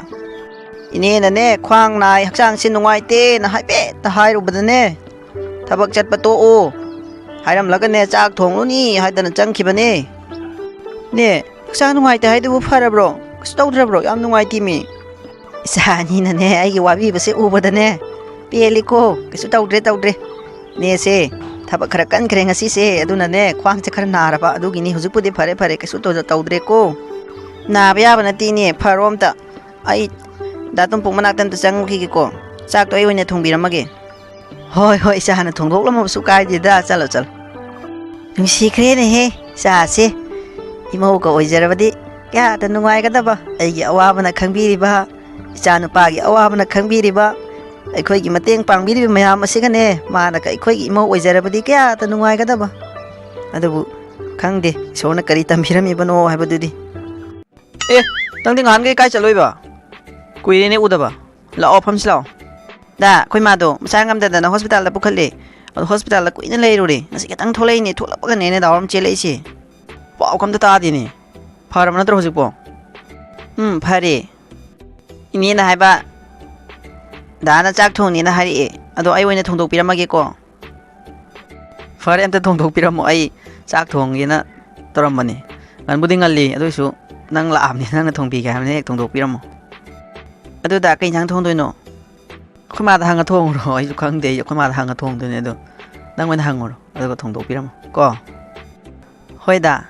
"ꯏꯅꯦꯅꯅꯦ ꯈ꯭ꯋꯥꯡ ꯅꯥꯏ, ꯍꯛꯆꯥꯡꯁꯦ ꯅꯨꯡꯉꯥꯏꯇꯦꯅ ꯍꯥꯏꯐꯦꯠꯇ ꯍꯥꯏꯔꯨꯕꯗꯅꯦ, ꯊꯕꯛ ꯆꯠꯄ ꯇꯣꯛꯑꯣ ꯍꯥꯏꯔꯝꯂꯒꯅꯦ ꯆꯥꯛ ꯊꯣꯡꯂꯨꯅꯤ ꯍꯥꯏꯗꯅ ꯆꯪꯈꯤꯕꯅꯦ꯫" "ꯅꯦ, ꯍꯛꯆꯥꯡ ꯅꯨꯡꯉꯥꯏꯇꯦ ꯍꯥꯏꯗꯨꯕꯨ ꯐꯔꯕ꯭ꯔꯣ? ꯀꯩꯁꯨ ꯇꯧꯗ꯭ꯔꯕ꯭ꯔꯣ? ꯌꯥꯝ ꯅꯨꯡꯉꯥꯏꯇꯦꯃꯤ꯫" "ꯏꯆꯥ ꯑꯅꯤꯅꯅꯦ ꯑꯩꯒꯤ ꯋꯥꯕꯤꯕꯁꯦ ꯎꯕꯗꯅꯦ ꯄꯦꯜꯂꯤꯀꯣ꯫ ꯀꯩꯁꯨ ꯇꯧꯗ꯭ꯔꯦ, ꯇꯧꯗ꯭ꯔꯦ꯫ ꯅꯦꯁꯦ ꯊꯕꯛ ꯈꯔ ꯀꯟꯈ꯭ꯔꯦ ꯉꯁꯤꯁꯦ, ꯑꯗꯨꯅꯅꯦ ꯈ꯭ꯋꯥꯡꯁꯦ ꯈꯔ ꯅꯥꯔꯕ, ꯑꯗꯨꯒꯤꯅꯤ꯫ ꯍꯧꯖꯤꯛꯄꯨꯗꯤ ꯐꯔꯦ, ꯐꯔꯦ, ꯀꯩꯁꯨ ꯇꯧ-, ꯇꯧꯗ꯭ꯔꯦꯀꯣ꯫ ꯅꯥꯕ ꯌꯥꯕ ꯅꯠꯇꯦ ꯏꯅꯦ, ꯐꯔꯣ ꯑꯝꯇ꯫ ꯑꯩ ꯗꯥ ꯇꯣꯝꯄꯣꯛ ꯃꯅꯥꯛꯇ ꯑꯝꯇ ꯆꯪꯉꯨꯈꯤꯒꯦꯀꯣ꯫ ꯆꯥꯛꯇꯣ ꯑꯩ ꯑꯣꯏꯅ ꯊꯣꯡꯕꯤꯔꯝꯃꯒꯦ꯫" "ꯍꯣꯏ, ꯍꯣꯏ, ꯏꯆꯥꯅ ꯊꯣꯡꯗꯣꯛꯂꯝꯃꯕꯁꯨ ꯀꯥꯏꯗꯦꯗ꯫ ꯆꯠꯂꯣ, ꯆꯠꯂꯣ꯫" ꯅꯨꯡꯁꯤꯈ꯭ꯔꯦꯅꯦꯍꯦ, ꯏꯆꯥꯁꯦ꯫ ꯏꯃꯧꯒ ꯑꯣꯏꯖꯔꯕꯗꯤ ꯀꯌꯥꯗ ꯅꯨꯡꯉꯥꯏꯒꯗꯕ꯫ ꯑꯩꯒꯤ ꯑꯋꯥꯕꯅ ꯈꯪꯕꯤꯔꯤꯕ, ꯏꯆꯥꯅꯨꯄꯥꯒꯤ ꯑꯋꯥꯕꯅ ꯈꯪꯕꯤꯔꯤꯕ, ꯑꯩꯈꯣꯏꯒꯤ ꯃꯇꯦꯡ ꯄꯥꯡꯕꯤꯔꯤꯕ ꯃꯌꯥꯝ ꯑꯁꯤꯒꯅꯦ, ꯃꯥꯅꯒ ꯑꯩꯈꯣꯏꯒꯤ ꯏꯃꯧ ꯑꯣꯏꯖꯔꯕꯗꯤ ꯀꯌꯥꯗ ꯅꯨꯡꯉꯥꯏꯒꯗꯕ꯫ ꯑꯗꯨꯕꯨ ꯈꯪꯗꯦ, ꯏꯁꯣꯔꯅ ꯀꯔꯤ ꯇꯝꯕꯤꯔꯝꯃꯤꯕꯅꯣ ꯍꯥꯏꯕꯗꯨꯗꯤ꯫ "ꯑꯦ, ꯅꯪꯗꯤ ꯉꯍꯥꯟꯈꯩ ꯀꯥꯏ ꯆꯠꯂꯨꯏꯕ? ꯀꯨꯏꯔꯦꯅꯦ ꯎꯗꯕ꯫ ꯂꯥꯛꯑꯣ, ꯐꯝꯁꯤ ꯂꯥꯛꯑꯣ꯫ ꯗꯥ, ꯑꯩꯈꯣꯏ ꯃꯥꯗꯣ ꯃꯁꯥ ꯉꯝꯗꯗꯅ ꯍꯣꯁꯄꯤꯇꯥꯜꯗ ꯄꯨꯈꯠꯂꯦ꯫ ꯑꯗꯣ ꯍꯣꯁꯄꯤꯇꯥꯜꯗ ꯀꯨꯏꯅ ꯂꯩꯔꯨꯔꯦ꯫ ꯉꯁꯤ ꯈꯛꯇꯪ ꯊꯣꯛꯂꯛꯏꯅꯦ꯫ ꯊꯣꯛꯂꯛꯄꯒꯅꯦ ꯑꯩꯅ ꯗꯥ ꯍꯣꯏꯔꯣꯝ ꯆꯦꯜꯂꯛꯏꯁꯦ꯫ ꯄꯥꯎꯒ ꯑꯝꯇ ꯇꯥꯗꯦꯅꯦ꯫ ꯐꯔꯕ ꯅꯠꯇ꯭ꯔꯣ ꯍꯧꯖꯤꯛꯄꯣ? ꯎꯝ, ꯐꯔꯦ꯫ ꯏꯅꯦꯅ ꯍꯥꯏꯕ, ꯗꯥꯅ ꯆꯥꯛ ꯊꯣꯡꯅꯦꯅ ꯍꯥꯏꯔꯛꯑꯦ꯫ ꯑꯗꯣ ꯑꯩ ꯑꯣꯏꯅ ꯊꯣꯡꯗꯣꯛꯄꯤꯔꯝꯃꯒꯦꯀꯣ꯫ ꯐꯔꯦ, ꯑꯝꯇ ꯊꯣꯡꯗꯣꯛꯄꯤꯔꯝꯃꯣ, ꯑꯩ ꯆꯥꯛ ꯊꯣꯡꯒꯦꯅ ꯇꯧꯔꯝꯕꯅꯤ꯫ ꯉꯟꯕꯨꯗꯤ ꯉꯜꯂꯤ, ꯑꯗꯨꯏꯁꯨ ꯅꯪ ꯂꯥꯛꯑꯕꯅꯤꯅ ꯅꯪꯅ ꯊꯣꯡꯕꯤꯒꯦ ꯍꯥꯏꯕꯅꯤꯅ ꯍꯦꯛ ꯊꯣꯡꯗꯣꯛꯄꯤꯔꯝꯃꯣ꯫ ꯑꯗꯨꯗ ꯀꯩ ꯏꯟꯁꯥꯡ ꯊꯣꯡꯗꯣꯏꯅꯣ? ꯑꯩꯈꯣꯏ ꯃꯥꯗ ꯍꯪꯉ ꯊꯣꯡꯉꯨꯔꯣ꯫ ꯑꯩꯁꯨ ꯈꯪꯗꯦ, ꯑꯩꯁꯨ ꯑꯩꯈꯣꯏ ꯃꯥꯗ ꯍꯪꯉ ꯊꯣꯡꯗꯣꯏꯅꯦ꯫ ꯑꯗꯣ ꯅꯪ ꯑꯣꯏꯅ ꯍꯪꯉꯨꯔꯣ, ꯑꯗꯨꯒ ꯊꯣꯡꯗꯣꯛꯄꯤꯔꯝꯃꯣ ꯀꯣ꯫ ꯍꯣꯏꯗ꯫